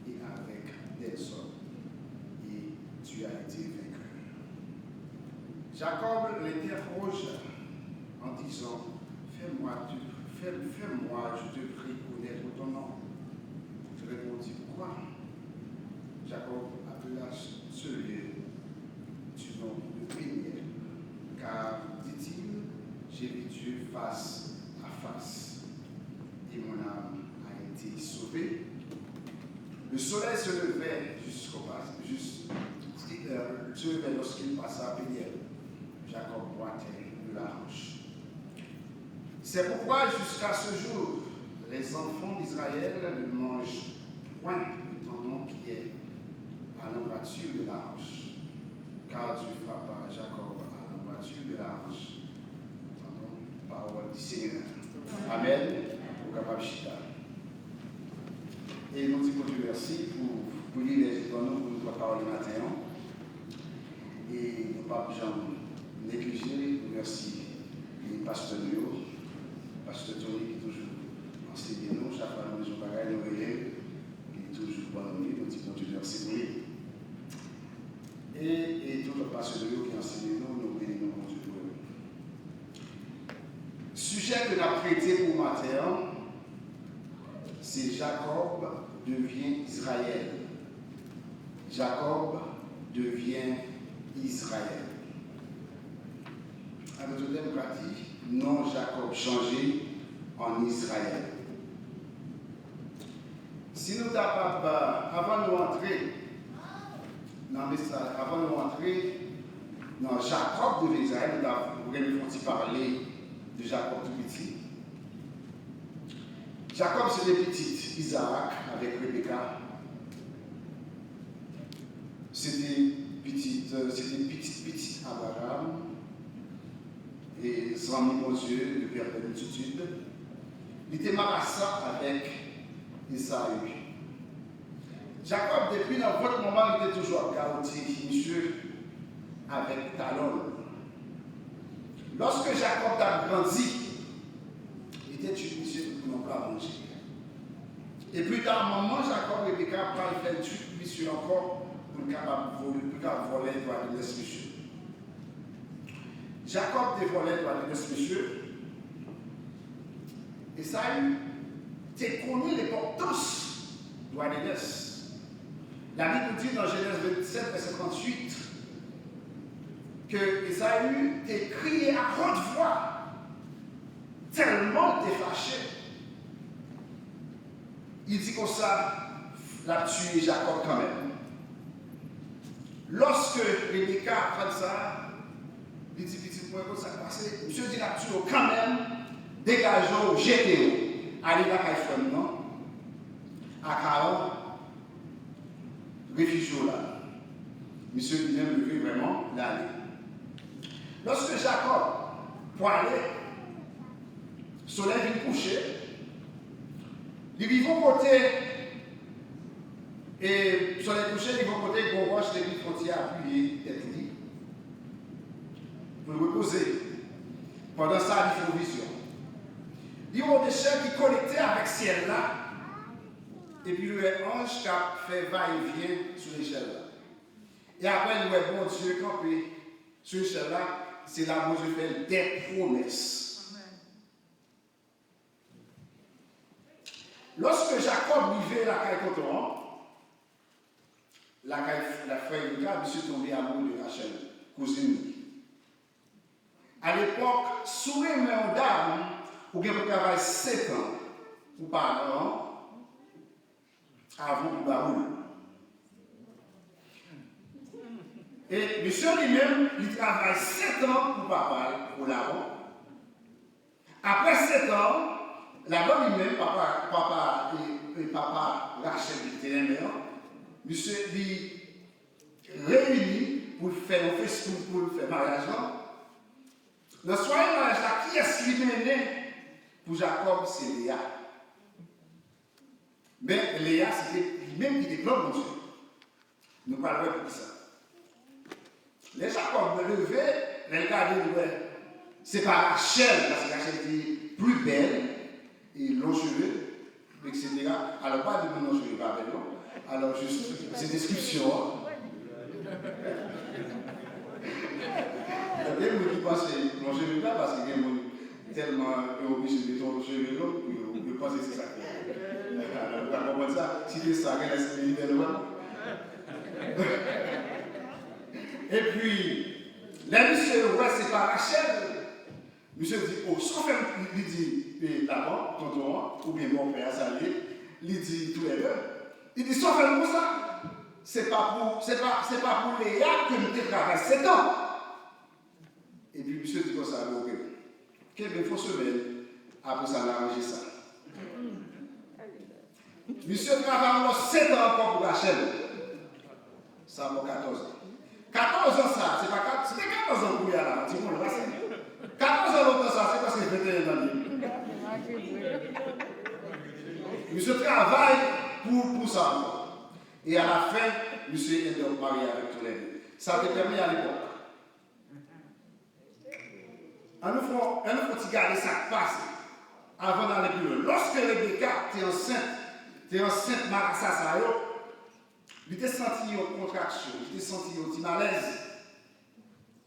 et avec des hommes, et tu as été vainqueur. Jacob l'interrogea en disant, fais-moi, fais, fais-moi, je te prie, connaître ton nom. Il répondit, pourquoi ? Jacob appela ce lieu du nom de Peniel, car, dit-il, j'ai vu Dieu face à face, et mon âme a été sauvée. Le soleil se levait jusqu'au pas-, jus-, euh, se levait lorsqu'il passa Peniel. Jacob boitait de la hanche. C'est pourquoi jusqu'à ce jour, les enfants d'Israël ne mangent point le tendon qui est à l'embrasure de la hanche, car Dieu frappa Jacob à l'embrasure de la hanche. Tendons la parole du Seigneur. Amen. Ou kapab chita. E nou di Bondye mèsi pou privilèj li ban nou pou nou pran pawòl maten an. E nou p ap janm neglije remèsye pastè nou yo, pastè Tony ki toujou ansenye nou, chak fwa nou bezwen bagay, nou rele l, li toujou ban nou li, nou di Bondye mèsi pou li. E, e tout lòt pastè nou yo ki ansenye nou, nou beni non Bondye pou yo. Sijè ke n ap trete pou maten an, se Jacob devient Israël. Jacob devient Israël. An dòt tèm, m ka di, non Jacob chanje an Izrayèl. Si nou ta pa, avan nou antre nan mesaj, avan nou antre nan Jacob devient Israël, nou ta renmen fè yon ti pale de Jacob tou piti. Jacob se te pitit Isaac avèk Rebecca. Se te pitit, se te pitit pitit Abraham e zanmi Bondye, le Père des multitudes. Li te marasa avèk Esaü. Jakòb, depi nan vant manman l, li te toujou ap gawoti misye avèk talon l. Lòske Jakòb t ap grandi, li te tchwit misye pou l pran yon pla manje. E pita, manman Jakòb, Rebeka, pral fè l tchwit misye ankò pou l kapab vòlè, pou l kapab vòlè dwa de nès misye. Jakòb te vòlè dwa de nès misye. Esaü te konnen lenpòtans dwa de nès. Labib nou di nan Jenèz vennsèt, vèsè tranntuit, ke Esaü te kriye a wòt vwa, tèlman l te fache. Li di konsa, l ap tiye Jakòb kanmenm. Lòske Rebeka aprann sa, li di pitit mwen, "Kote sa k pase?" Misye di, "L ap tiye w kanmenm, degaje w, jete w, ale lakay frè m nan, ak Aran, refijye w la." Misye li menm leve vrèman, l ale. Lòske Jakòb pwale, solèy vin kouche, li rive yon kote, e solèy kouche, li rive yon kote, gon wòch depi fwontyè apiye tèt li pou l repoze. Pandan sa, li fè yon vizyon. Li wè yon echèl ki konekte avèk syèl la, epi li wè anj k ap fè vayevyen sou lechèl la. E apre, li wè Bondye kanpe sou echèl la, se la Bondye fè l de pwomès. Lòske Jakòb rive lakay tonton an, lakay la frè Rebeka, misye tonbe amoure de Rachèl, kouzin li. Alepòk, si w renmen yon dam, ou gen pou travay sèt an pou paran an, avan pou ba ou l. E misye li menm, li travay sèt an pou papa l, pou Laban. Apre sèt an, Laban li menm, papa, papa, e, e papa Rachèl li te renmen an, misye li reyini pou l fè yon festin pou l fè maryaj lan. Nan sware maryaj la, kiyès li mennen pou Jakòb? Se Leya. Men Leya, se te li menm ki te plan Bondye. Nou pral wè poukisa. Lè Jakòb leve, lè l gade, li wè se pa Rachèl, paske Rachèl te pli bèl e long cheve, etsetera. Alò, pa di moun long cheve pa bèl, non. Alò, jis, se deskripsyon an. Gen moun ki panse long cheve pa, paske gen moun tèlman yo oblije mete yon cheve long, yo, yo panse se sa k fè. Alò, nou ka konprann sa. Si te sa, genlè se li bèl vrèman. Epi, lè misye wè se pa Rachèl, misye di, "O, sa w fè m?" Li di, e, Laban, tonton an, oubyen bòpè a, sa l ye, li di toulède. Li di, "Sa w fè m konsa? Se pa pou, se pa, se pa pou Leya ke m te travay sèt an." Epi misye di konsa, "Bon, oke. Kenbe fon semèn, apre sa, n a ranje sa." Misye travay ankò sèt an ankò pou Rachèl. Sa ba w katòz an. Katòz an sa, se pa kat-, se te katòz an kounye a la, ti moun, pase. Katòz an lontan sa, se prèske venteyen lane. Misye travay pou, pou sa ankò. E alafen, misye end up marye avèk toulède. Sa te pèmèt alepòk. Ann nou fè, ann nou fè yon ti gade sa k pase. Avan n ale pi lwen. Lòske Rebeka te ansent, te ansent marasa sa yo, li te santi yon kontraksyon, li te santi yon ti malèz.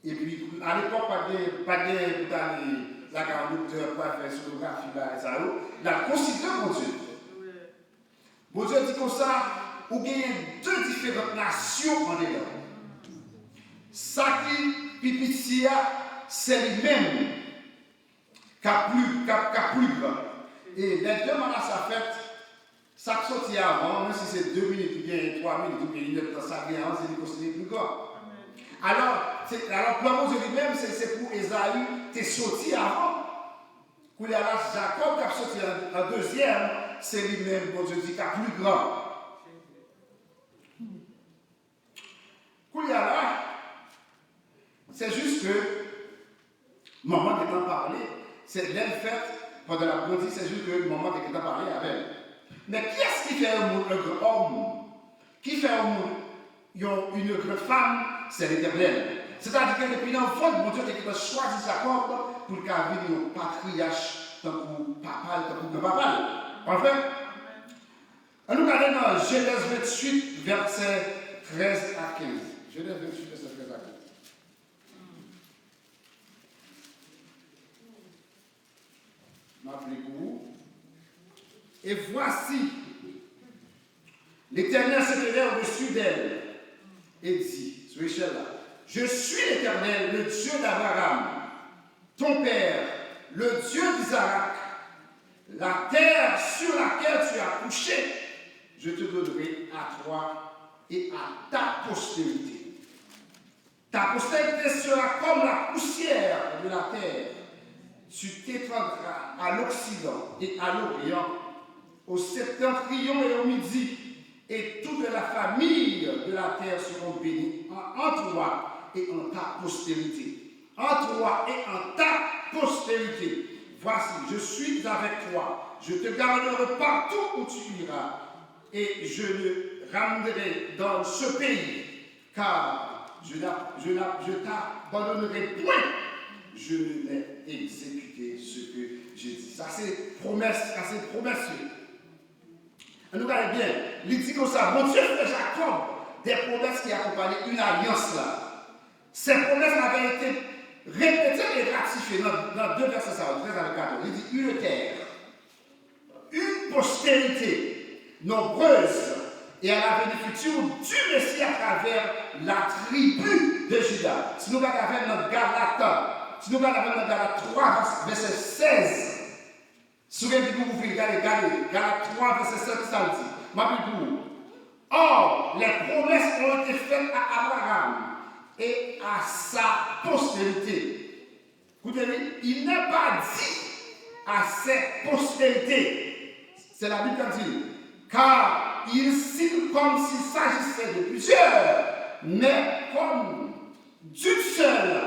Epi, alepòk, pa t gen, pa t gen pou t ale lakay yon doktè pou al fè sonografi, bagay sa yo. L al konsilte Bondye. Bondye di konsa, ou genyen de diferan nasyon andedan. Sa ki pi piti a, se li menm k ap pli, k ap, k ap pli gran. E lè de marasa fèt, sa k soti avan, menm si se de minit oubyen twa minit oubyen inèdtan, sa k gen avan, se li k konsidere pli gran. Alò, se, alò, plan Bondye li menm, se, se pou Ezayi te soti avan. Kounye a la, Jakòb k ap soti an, an dezyèm, se li menm Bondye di k ap pli gran. Kounye a la, se jis ke manman gentan pale, se lè l fèt, Pandan l ap grandi, se jis ke manman te gentan pale avè l. Men kiyès ki fè yon moun un grand homme? Ki fè yon moun yon, une grande femme? C'est l'Éternel. Sètadi ke depi nan vant, Bondye te gentan chwazi Jakòb pou l ka vin yon patriyach tankou papa l, tankou granpapa l. Pa vre? Ann nou gade nan Jenèz venntuit, vèsè trèz a kenz. Jenèz venntuit, vèsè trèz a kenz. M ap li pou ou. Et voici, l'Éternel se tenait au-dessus d'elle et dit, sou echèl la, Je suis l'Éternel, le Dieu d'Abraham, ton père, le Dieu d'Isaac. La terre sur laquelle tu as couché, je te donnerai à toi et à ta postérité. Ta postérité sera comme la poussière de la terre. Tu t'étendras à l'occident et à l'orient, au septentrion et au midi, et toute la famille de la terre seront bénies en, en toi et en ta postérité. En toi et en ta postérité. Voici, je suis avec toi. Je te garderai partout où tu iras, et je te ramènerai dans ce pays, car je n'a-, je n'a-, je t'abandonnerai point. Je n'ai exécuté ce que j'ai dit. Sa se pwomès, sa se pwomès yo. Ann nou gade byen. Li di konsa, Bondye fè Jakòb de pwomès ki akonpaye yon alyans la. Ces promesses avaient été répétées et ratifiées dans, dans deux versets, ça, treize avec quatorze. Il dit, une terre, une postérité nombreuse, et à la venue future du Messie à travers la tribu de Juda. Si nou gade avè m nan Galat, si nou gade avè m nan Galat twa, vèsè sèz, si w gen Bib ou ouvri, gade, gade, Galat twa, vèsè sèz, sa l di. M ap li pou ou. Or, les promesses ont été faites à Abraham et à sa postérité. Koute byen, il n'est pas dit à ses postérités. C'est la Bible qui dit, car il signe comme s'il s'agissait de plusieurs, mais comme d'une seule,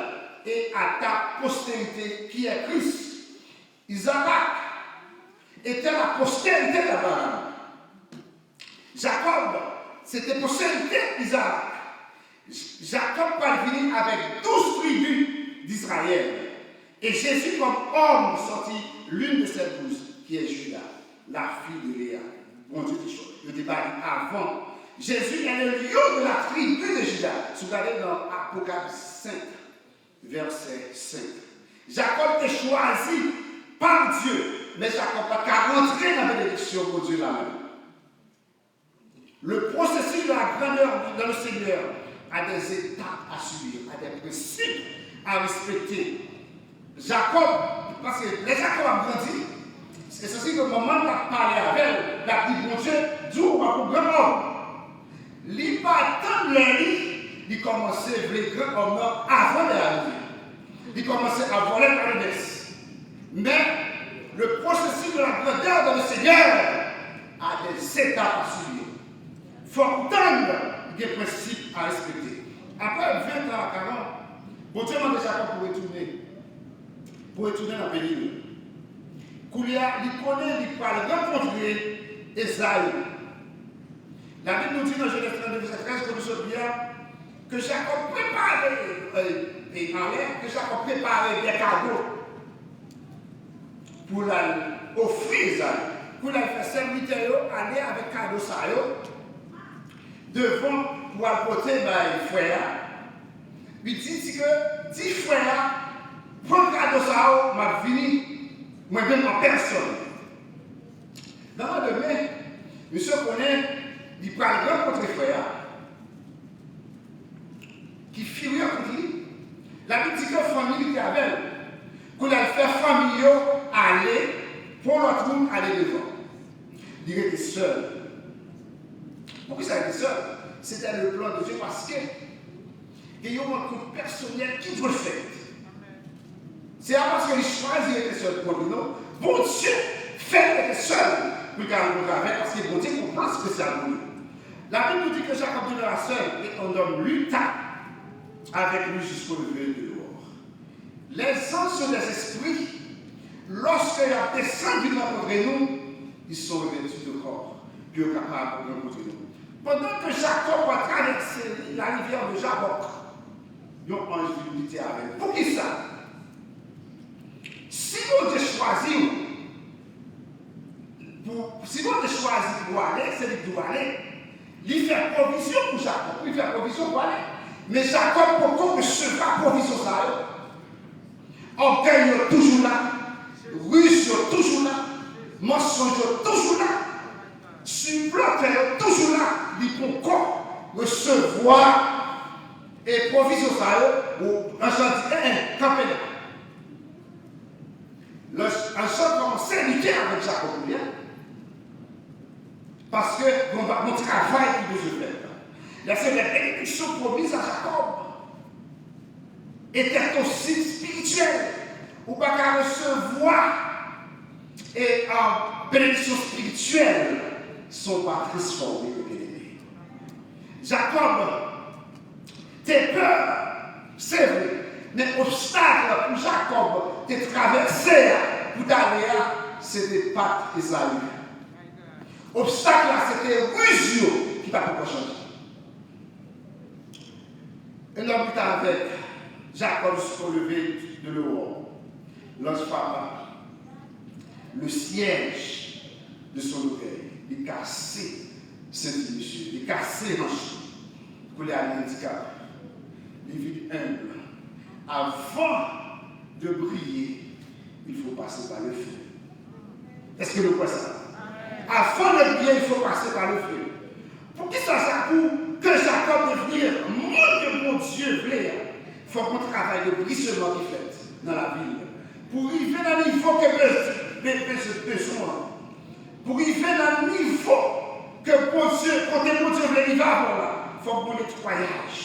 et à ta postérité qui est Christ. Isaac était la postérité d'Abraham. Jacob, c'était postérité Isaac. J-, Jacob pral vini avec douze tribus d'Israël. Et Jésus comme homme sorti l'une de ces douze, qui est Judas, la fille de Léa. Bondye te chwa-, yo te ba li avan. Jésus est le lion de la tribu de Juda. Si w gade nan Apocalypse cinq, verset cinq. Jacob te chwazi pa Dye, men Jacob pa t ka rantre nan benediksyon Bondye la menm. Le processus de la grandeur dans le Seigneur a des étapes à suivre, a des principes à respecter. Jacob, paske lè Jacob ap grandi, se sansi ke manman l t ap pale avè l, l ap di, Bondye di w w ap yon gran òm. Li pa tann lè li, li kòmanse vle gran òm nan avan lè a rive. Li kòmanse ap vole pa le nèf. Men, le processus de la grandeur dans le Seigneur a des étapes à suivre. Fòk ou tann, gen prensip a respekte. Apre ven tan a Karan, Bondye mande Jakòb pou retounen, pou retounen nan peyi l. Kounye a, li konnen li pral rankontre Ezayi. Labib nou di nan Jenèz trannde, vèsè trèz, kote nou sot li a, ke Jakòb prepare, e, e, alè, ke Jakòb prepare de kado pou l al ofri Ezayi. Pou l al fè sèvitè yo ale avèk kado sa yo devan pou al pote bay frè a. Li di, di ke, di frè a, pran kado sa yo, m ap vini, mwen menm an pèsòn. Nan landemen, misye konnen li pral rankontre frè a, ki firye kont li. Labib di ke fanmi li te avè l. Kounye a l fè fanmi yo ale, pran lòt wout, ale devan. Li rete sèl. Poukisa l rete sèl? Se te le plan de Dieu, paske gen yon rankont pèsonèl ki dwe fèt. Se pa paske li chwazi rete sèl pou li, non. Bondye fè l rete sèl pou l ka rankontre avè l, paske Bondye gen yon plan espesyal pou li. Labib nou di ke Jacob demeura seul et un homme lutta avec lui jusqu'au lever de l'aurore. Les anges sont des esprits. Lòske y ap desann vin rankontre nou, ils sont revêtus de corps, pou yo kapab rankontre nou. Pandan ke Jakòb pral travèse la rivière de Jabbok, yon anj vin lite avè l. Poukisa? Si Bondye chwazi w, pou, si Bondye chwazi pou w ale, se li ki di w ale. Li fè pwovizyon pou Jakòb, li fè pwovizyon pou ale. Men Jakòb poko resevwa pwovizyon sa yo. Ògèy yo toujou la, riz yo toujou la, mansonj yo toujou la, siplantè yo toujou la, li poko resevwa e pwovizyon sa yo, ou, anjan di, en, en, kanpe la. Anjan kòmanse lite avèk Jakòb kounye a. Paske gon, gon travay ki bezwen fèt. Lè se lè benediksyon pwomiz a Jakòb. Était aussi spirituel. Ou pa ka resevwa e, a, benediksyon espirityèl san w pa transfòme, byeneme. Jakòb te pè, se vre, men obstak pou Jakòb te travèse a, pou t ale a, se te pa t Ezayi. Obstak la, se te riz yo ki pa t poko chanje. Un homme est avec Jacob jusqu'au lever de l'aurore. L'ange frappa le siège de son orgueil. Li kase senti misye, li kase hanch li. Kounye a, li endikape. Li vin enb. Avant de briller, il faut passer par le feu. Èske nou kwè sa? Avan de priye, il faut passer par le feu. Poukisa sa? Pou ke Jakòb devni moun ke Bondye vle a, fòk gon travay de briseman ki fèt nan lavi l. Pou rive nan nivo ke be-, be-, be-, bezwen an. Pou rive nan nivo ke Bondye, kote Bondye vle rive avè w la, fòk gon netwayaj.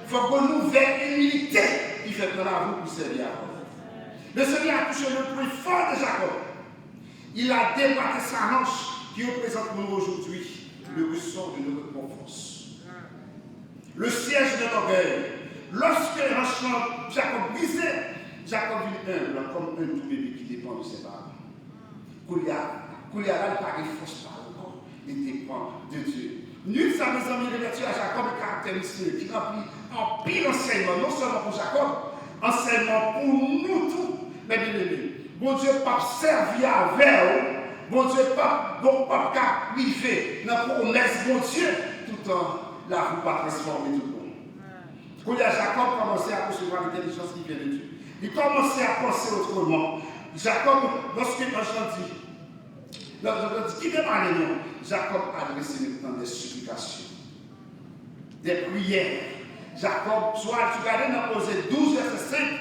Fòk gon nouvèl imilite ki fèt nan lavi w pou sèvi avè l. Le Seigneur a touché le point fort de Jacob. Il a déboîté sa hanche qui représente pour nous aujourd'hui le ressort de notre propre force. Le siège de l'orgueil. Lòske hanch lan Jakòb brize, Jakòb vin enb kòm yon tou bebe ki depann de ses parents. Kounye a, kounye a la, li pa gen fòs pa l ankò. Li depann de Dye. Nwit sa, mezanmi, revèti a Jakòb e karaktè misterye ki ranpli anpil ansèyman, non sèlman pou Jakòb, ansèyman pou nou tou, mè byeneme. Bondye p ap sèvi avè w, Bondye p ap, bon, p ap ka rive nan pwomès Bondye toutan lavi w pa transfòme tout bon. Kounye a, Jakòb kòmanse a resevwa lentèlijans ki vyen de Dye. Li kòmanse a panse otreman. Jakòb, lòske anj lan di, lòske anj lan di, "Kite m ale non," Jakòb adrese mentnan de siplikasyon, de priyè. Jakòb, swa si w gade nan Oze douz, vèsè senk,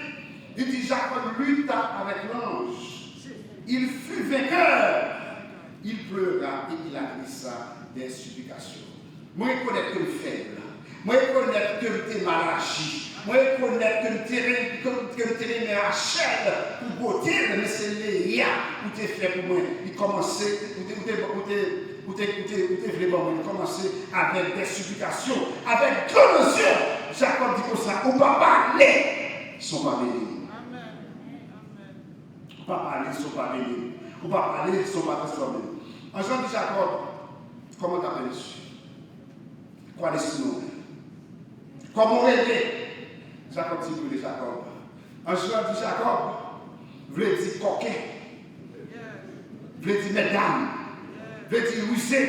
li di, Jacob lutta avec l'ange. Il fut vainqueur. Il pleura et il adressa des supplications. Mwen rekonèt ke m fèb. Mwen rekonèt ke m te mal aji. Mwen rekonèt ke m te ren-, ke m, ke m te renmen Rachèl pou bote l, men se Leya ou te fè pou mwen. Li kòmanse, ou te, ou te, ou te, ou te, ou te, ou te vle ban mwen. Li kòmanse avèk de siplikasyon, avèk dlo nan zye. Jakòb di konsa, ou pa pale san w pa beni m. Ou pa pale san w pa beni m. Ou pa pale san w pa transfòme m. Anjan di Jakòb, kòman w t apèl misye? Kwa le sinon? Kòman w rele? Jakòb di, m rele Jakòb. Anj lan di Jakòb vle di kòken, vle di mètdam, vle di rize,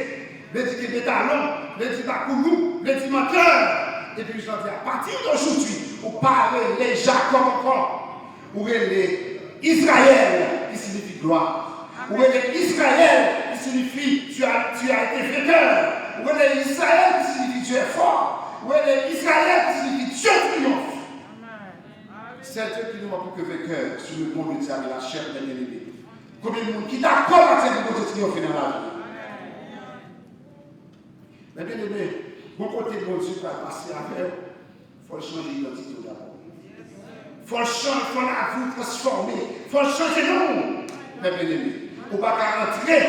vle di kenbe talon, vle di bakoulou, vle di mantè. Epi anj lan di, apati de jodi, ou pa rele Jakòb ankò. Ou rele Izrayèl, ki siyifi glwa. Ou rele Izrayèl, ki siyifi tu as, tu as été vainqueur. Ou rele Izrayèl, ki siyifi Dieu est fort. Ou rele Izrayèl, ki siyifi Dieu triomphe. C'est Dieu qui nous rend plus que vainqueurs sur le monde de diable et la chair, bien-aimés. Konbyen moun ki dakò ak sa ki Bondye triyonfe nan lavi? Mè byeneme, gon kote Bondye pral pase avè w, fò l chanje idantite w dabò. Fò l chanje, fò lavi w transfòme, fò l chanje non w. Mè byeneme, ou pa ka rantre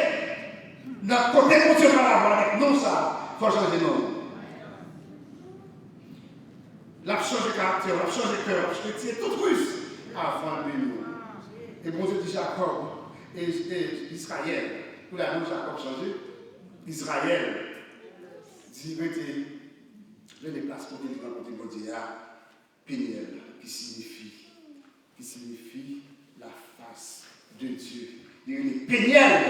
nan kote Bondye pral avè w avèk non sa a, fò l chanje non w. L ap chanje karaktè w, l ap chanje kè w, l ap retire tout riz avan l beni w. E Bondye di Jakòb e, e Izrayèl, pou la non Jakòb chanje, Izrayèl, di rete, rele plas kote li rankontre Bondye a, Penyèl, ki siyifi, ki siyifi la face de Dieu. Li rele Penyèl,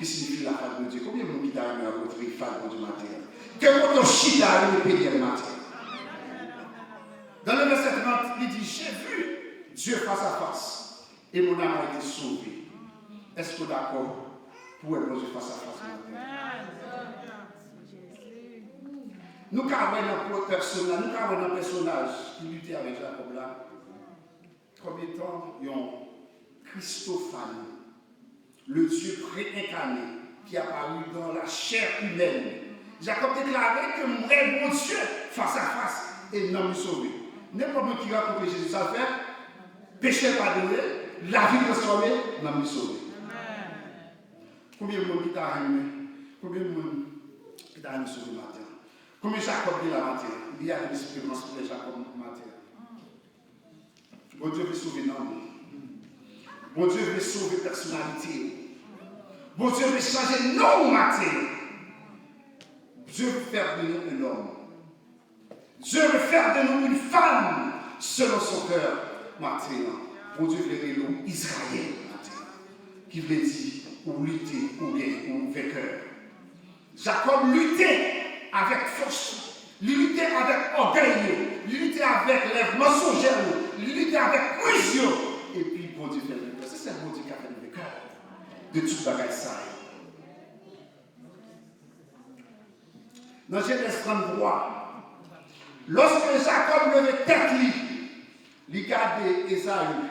ki siyifi la face de Dieu. Konbyen moun ki ta renmen rankontre fas Bondye maten an? Ke kote w chita rele Penyèl maten an. Dans le verset trente, li di, J'ai vu Dieu face à face. Et mon âme a été sauvée. Èske w dakò pou wè Bondye fas a fas maten? Nou ka wè nan pèsonaj, nou ka wè nan pèsonaj ki lite avèk Jakòb la, kòm etan yon Christophanie, le Dieu préincarné qui apparut dans la chair humaine. Jakòb deklare ke m wè Bondye fas a fas e nanm li sove. Nenpòt moun ki rankontre Jezi, sa l fè? Peche l padone, lavi l transfòme, nanm li sove. Konbyen moun ki ta renmen? Konbyen moun ki ta renmen sove maten an? Konbyen Jakòb gen la maten an? Li a esperans pou lè Jakòb maten an. Bondye vle sove nanm ou. Bondye vle sove pèsonalite ou. Bondye vle chanje non ou maten an. Dieu veut faire de nous un homme. Dieu veut faire de nous une femme selon son cœur. Maten an, Bondye vle rele w Izrayèl maten an, ki vle di ou lite, ou genyen, ou venkè. Jakòb lite avèk fòs, li lite avèk ògèy yo, li lite avèk lèv mansonjè yo, li lite avèk riz yo, epi Bondye fè l venkè. Se sèl Bondye ki ka fè n venkè de tout bagay sa yo. Nan Jenèz tranntwa, lòske Jakòb leve tèt li, li gade Ezayi,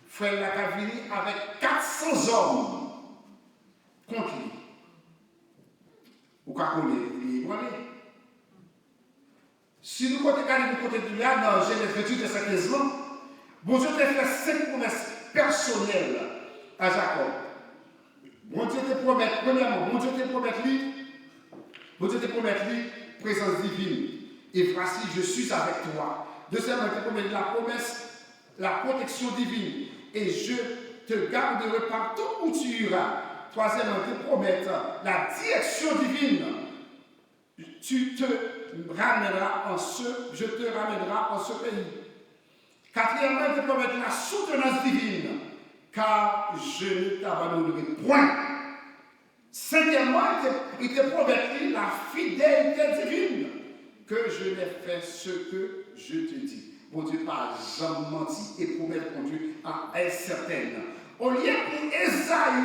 frè l la k ap vini avèk kat san zòm kont li. Ou ka konnen li ebranle. Si nou kote gade nou kote li la nan Jenèz venntuit vèsè kenz lan, Bondye te fè senk pwomès pèsonèl a Jakòb. Bondye te pwomèt, premyèman, Bondye te pwomèt li, Bondye te pwomèt li prezans divin. Et voici, je suis avec toi. Dezyèmman, li te pwomèt li la promesse, la protection divine. Et je te garderai partout où tu iras. Twazyèmman, li te pwomèt la direction divine. Tu te ramèneras en ce, je te ramèneras en ce pays. Katriyèmman, li te pwomèt la soutenance divine, car je ne t'abandonnerai point. Senkyèmman, li te, li te pwomèt li la fidélité divine, que je n'ai fait ce que je te dis. Bondye pa janm manti e pwomès Bondye a sètèn. Olye pou Ezayi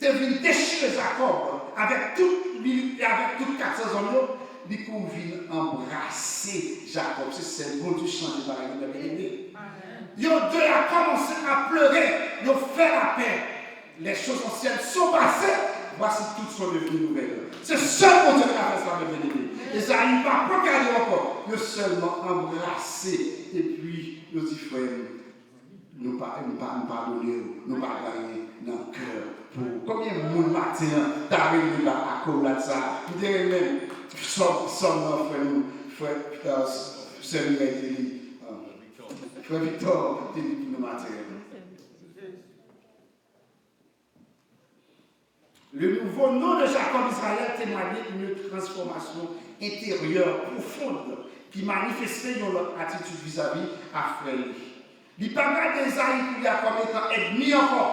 te vin dechire Jakòb avèk tout li, avèk tout kat san zòm yo, li kouri vin anbrase Jakòb. Se sèl Bondye chanje bagay yo, byeneme. Yo de a kòmanse a plere, yo fè lapè. Les choses anciennes sont passées, voici toutes sont devenues nouvelles. Se sèl Bondye ki ka fè sa, byeneme. Ezayi pa pran kado ankò. Yo sèlman anbrase, epi yo di, frè m, nou pa, m pa, m padone w, nou pa genyen nan kè pou ou. Konbyen moun maten an ta renmen ba akolad sa? M te renmen sòm, sòm nan frè nou, frè, euh, sè Mireille te li, euh, frè Victor te li pou nou maten an. Le nouveau nom de Jacob Israël témoignait une transformation intérieure profonde ki manifeste yon lòt atitid vizavi a frè li. Li pa gade Ezayi pou li a kòm etan ènmi ankò.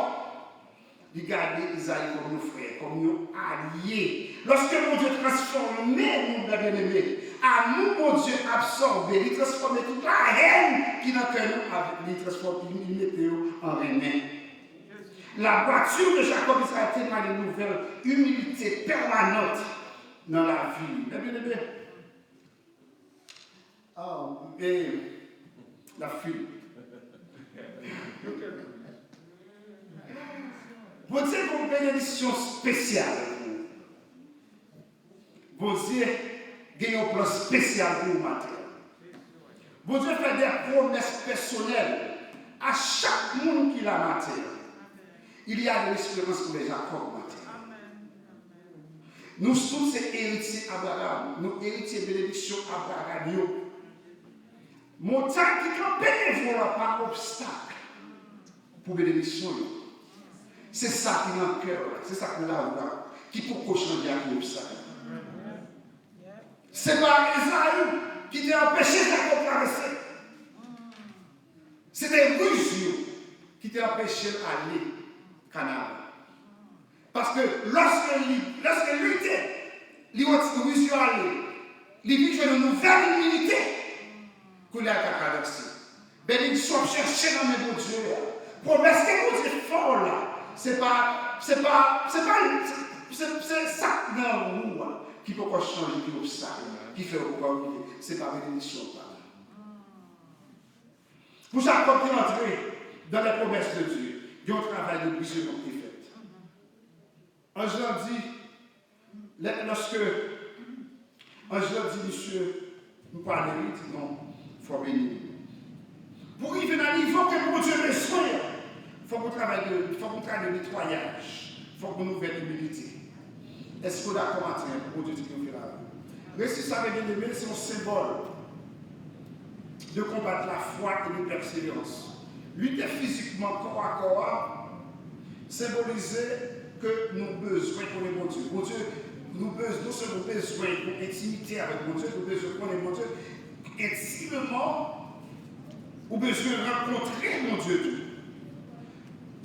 Li gade Ezayi kòm yon frè, kòm yon alye. Lòske Bondye transfòme nou, byeneme, amou Bondye absòbe, li transfòme tout lahèn ki nan kè nou avèk li, li transfòme, li mete yo an renmen. La droiture de Jacob Israël témoigne une nouvelle humilité permanente dans la vie. Mes bien-aimés, ah, et la file. Bondye gen yon benediksyon espesyal pou ou. Bondye gen yon plan espesyal pou ou maten an. Bondye fè de pwomès pèsonèl a chak moun ki la maten an. Il y a de l'espérance pour les Jacob maten an. Nou tout se eritye Abraram. Nou eritye benediksyon Abraram yo. Montay ki kanpe devan w la pa obstak. pou benediksyon yo. Se sa ki nan kè w la, se sa ki nan lavi w la, ki poko chanje ak obstak la. Se pa Ezayi ki te anpeche Jakòb travèse. Se te riz yo ki te anpeche l ale Kanaran. Paske lòske li, lòske li te, li wè riz yo ale, li vin jwenn yon nouvèl imilite. Kounye a, l ka travèse. Benediksyon w ap chèche nan men Bondye a. Pwomès ke Bondye fè w la, se pa, se pa, se pa, se, se, se sa k nan ou a ki poko chanje, ki obstak, ki fè w poko rive. Se pa benediksyon w pa. Pou Jakòb te antre dans les promesses de Dieu, gen yon travay de brizeman ki te fèt. Anj lan di, lè, lòske anj lan di, "Misye, m prale wi," li di, "Non, fò w beni m." Pou rive nan nivo ke Bondye bezwen an, fòk ou travay de, fòk ou travay de netwayaj, fòk ou nouvèl imilite. Èske w dakò maten an pou Bondye di nou fè lavi? Resi sa, byeneme, se yon senbòl de konbat lafwa e de pèseverans. Lite fizikman, kò a kò a, senbolize ke nou bezwen konnen Bondye. Bondye, nou bez-, non sèlman nou bezwen yon entimite avèk Bondye, nou bezwen konnen Bondye entimeman, ou bezwen rankontre Bondye tou.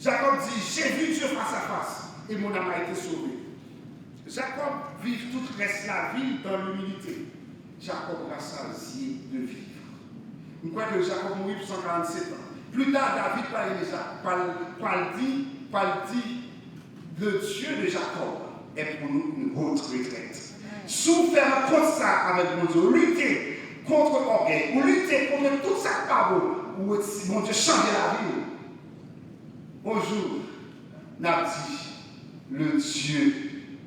Jakòb di, "J'ai vu Dieu face à face, et mon âme a été sauvée." Jakòb viv tout rès lavi l dan imilite. Jakòb rasazye de viv. M kwè ke Jakòb mouri pou san karannsèt an. Pli ta, David pral rele Ja-, pral, pral di, pral di, "Le Dieu de Jacob est pour nous une haute retraite." Si w fè rankont sa avèk Bondye, ou lite kont ògèy, ou lite kont tout sa k pa bon, ou, Bondye chanje lavi w. Yon jou, n ap di, "Le Dieu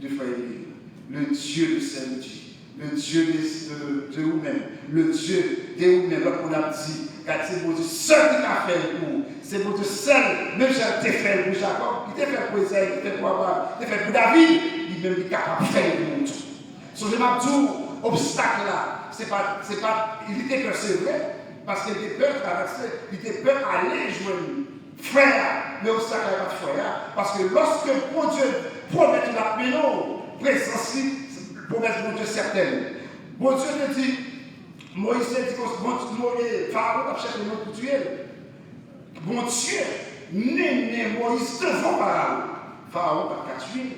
de frè Emile, le Dieu de sè Ludy, le Dieu de, de, de ou menm, le Dieu de ou menm." Lòt moun ap di, "Gad, se Bondye sèl ki ka fè l pou ou. Se Bondye sèl, menm jan l te fè l pou Jakòb, li te fè l pou Ezayi, li te fè l pou Abraram, li te fè l pou David, li menm li kapab fè l pou ou tou." Sonje m ap di w, obstak la, se pa, se pa, li te pè, se vre, paske li te pè travèse, li te pè ale jwenn frè a, men obstak la pa t frè a, paske lòske Bondye pwomèt ou l ap mennen w, prezans li, pwomès Bondye sètèn. Bondye te di, Moyiz te di konsa, Bondye, Farawon t ap chèche moun pou tiye l. Bondye mennen Moyiz devan Farawon. Farawon pa t ka tiye l.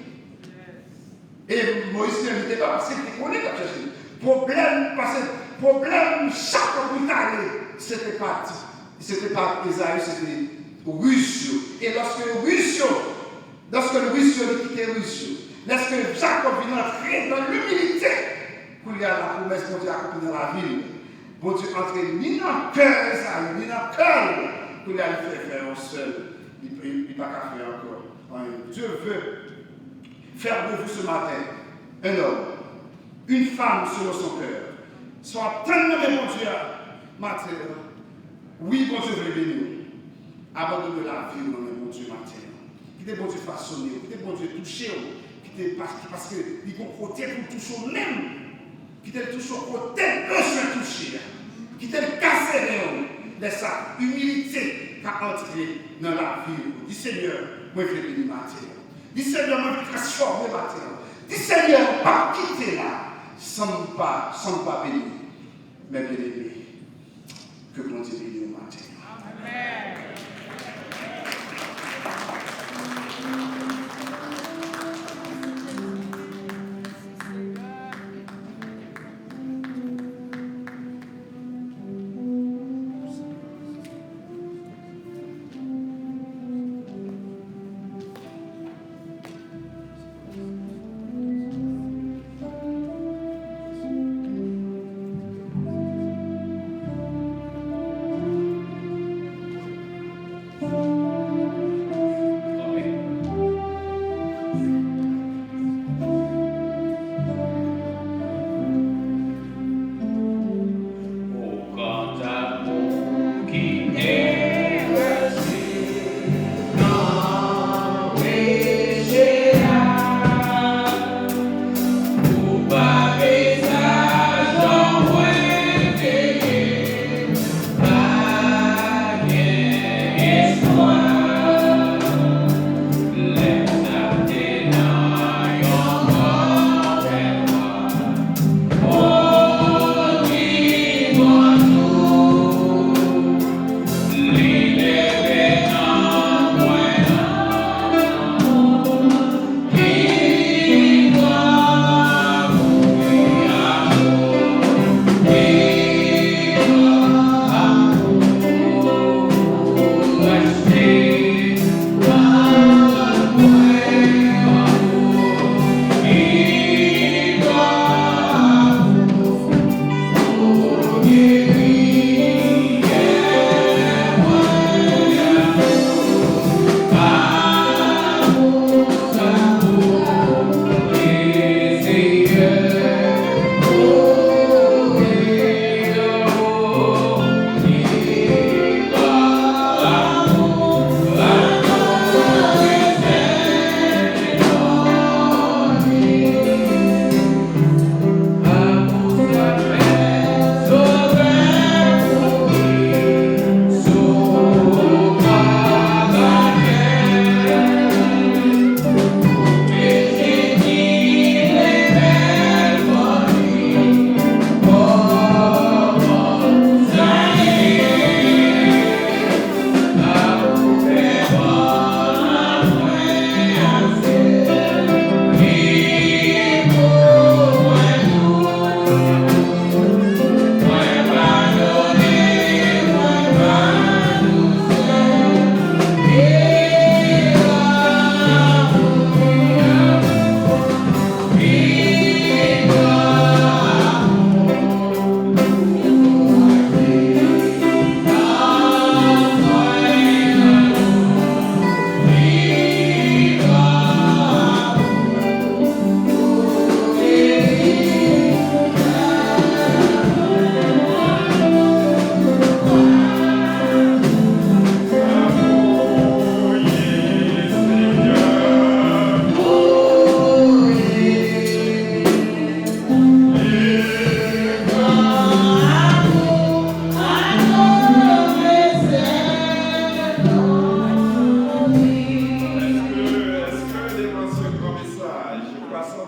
E Moyiz menm, li te pa, paske li te konnen l t ap chèche l. Pwoblèm, paske pwoblèm Jakòb li t ale, se te pa, se te pa Ezayi, se te riz yo. E lòske riz yo, lòske riz yo, li kite riz yo. Lòske Jakòb vin antre nan imilite, kounye a la pwomès Bondye akonpli nan lavi l. Bondye antre ni nan kè Ezayi, ni nan kè l. Kounye a li fè, fè yon sèl. Li, li, li pa ka fè ankò anyen. Dieu veut faire de vous ce matin un homme, une femme selon son cœur. Sa w ap tann nan men Bondye a maten an. Wi, Bondye vle beni w. Abandone lavi w nan men Bondye maten an. Kite Bondye fasone w. Kite Bondye touche w. Kite pas-, paske li gon kote pou l touche w menm. Kite l touche w kote l bezwen touche a. Kite l kase ren w. Lè sa, imilite ka antre nan lavi w. Di, "Senyè, mwen vle beni maten an." Di, "Senyè, mwen vle transfòme maten an." Di, "Senyè, m p ap kite la san m pa, san m pa beni." Men byeneme, ke Bondye beni w maten an.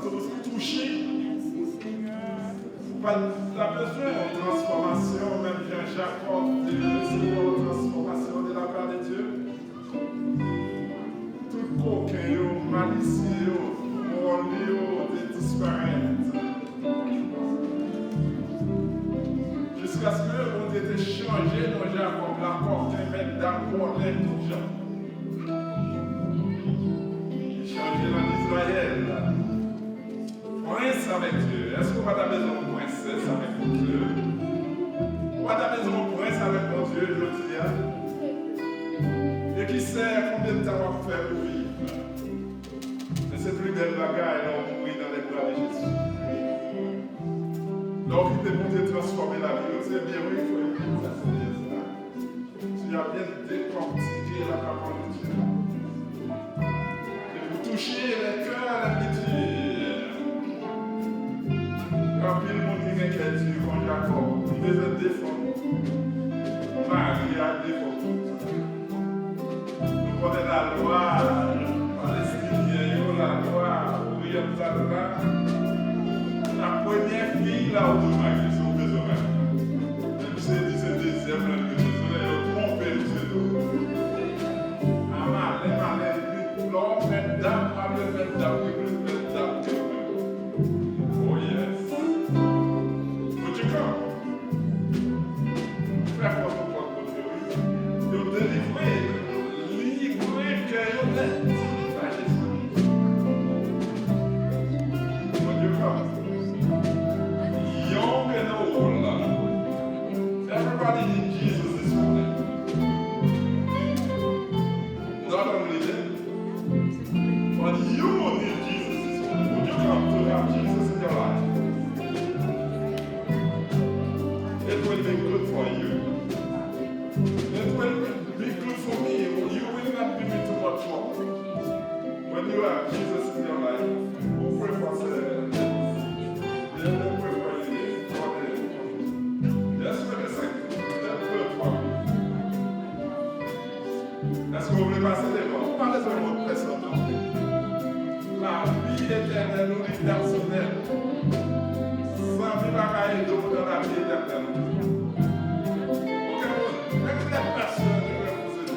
Touche. Ou pa ta bezwen yon transfòmasyon, menm jan Jakòb te resevwa yon transfòmasyon de la part de Dieu. Tout koken yo, malisye yo, vòlè yo te disparèt. Jiskaske Bondye te chanje non Jakòb la, koken, mèt dam, vòlè, tout jan. Li chanje l an Izrayèl. Prens avèk Dye. Èske w pa ta bezwen yon prensès avèk Bondye? Ou pa ta bezwen yon prens avèk Bondye jodi a? E ki sè, konbyen tan w ap fè pou viv? Men se pli bèl bagay lè w mouri dans les bras de Jésus. Lè w kite Bondye transfòme lavi w, se byen wi, frè, sa se byen sa. Tu as bien décortiqué la parole de Dieu. Et vous touchez les cœurs les plus durs. Anpil moun ki gen kè di kon Jakòb, li bezwen defann mari a, defann tout. Nou konnen lalwa palestinyen yo, lalwa oryantal la, la premyè fi la ou dwe marye, si w bezwen marye. Misye di se dezyèm nan li bezwen, yo twonpe misye tou. A malè, malè, epi lè w mèt dam, malè mèt dam, li plis mèt dam ke ou menm. Oh yes. Would you come? Fè fòs pou kòt Bondye, wi. Yo delivre, livre kè yo nèt pa Jezi. Would you come? Young and old. Everybody need Jesus this morning. Not only them, but you need Jesus this morning. Would you come to have Jesus in your life? It will be good for you. It will be good for me. You will not be in too much trouble. When you have Jesus in your life, who pray for sinners? They will pray for you. Yes, we the same. They pray for you. Èske w vle pase devan? Ou pa bezwen wont pèsonn, non. Lavi etènèl ou li pèsonèl. Zanmi pa ka ede w nan lavi etènèl ou. Okenn moun. Menm lè pèsonèl li menm pou se di.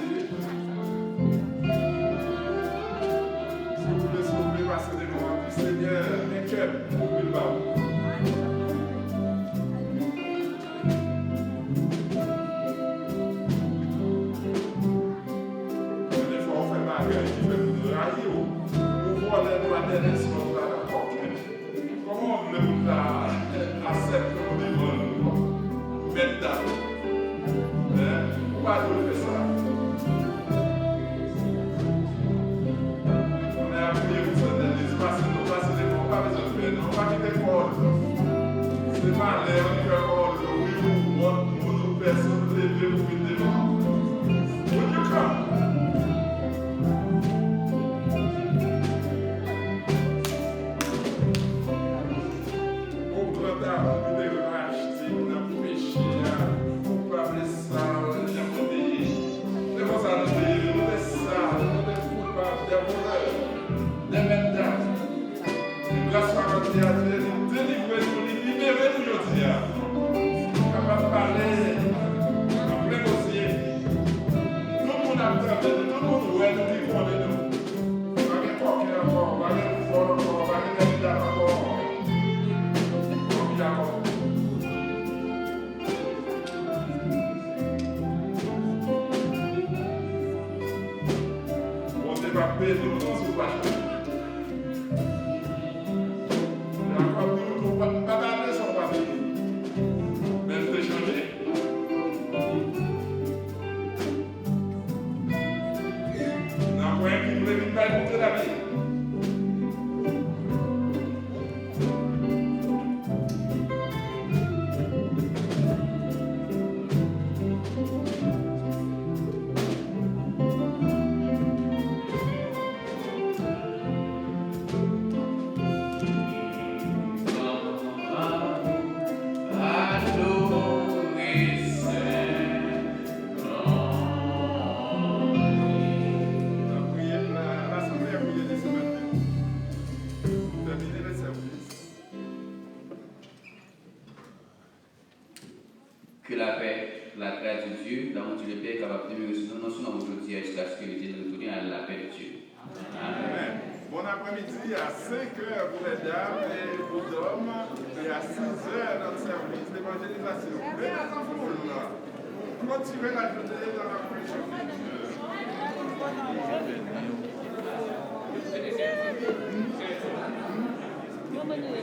Si w vle, si w vle pase devan, di, Senyè, men kè m, ouvri l ba ou. Gen de fwa ou fè bagay ki fè moun rayi w. Ou vòlè dwa dènye sòt la nan kòk. Kòman w vle moun ta aksepte w devan mèt dam? Hein? Ou pa dwe fè sa. Kounye a, priye pou sèten legliz, pase nou, pase devan, ou pa bezwen pè, non, pa kite kò w. Se malè, ou fè kò w, wi, ou wont, moun ou pèsonn leve pou vin devan. Would you come? O gran David te rachte nan peche a, koupab e sal jan nou te ye. Se konsa nou te ye, nou te sal, nou te koupab, de vòlè, de mèt dam. Men gras pa Bondye a Dye, li delivre nou, li libere nou jodi a. Nou kapab pale an plen bosye. Tout moun ap tande nou, tout moun wè nou, li konnen nou. Pa gen kòken ankò, pa gen vòl ankò, pa gen mèt dam ankò. Kòki ankò? Bondye p ap beni w non si w pa chanje. Que la paix, la grâce de Dieu, l'amour de Dieu le Père capable de demeurer sur nous, non seulement aujourd'hui, jusqu'à ce que l'Éternel retourne à la paix de Dieu. Amen. Bon après-midi à cinq heures pour les dames et pour les hommes et à six heures notre service d'évangélisation. Venez en foule pour clôturer la journée dans la prière.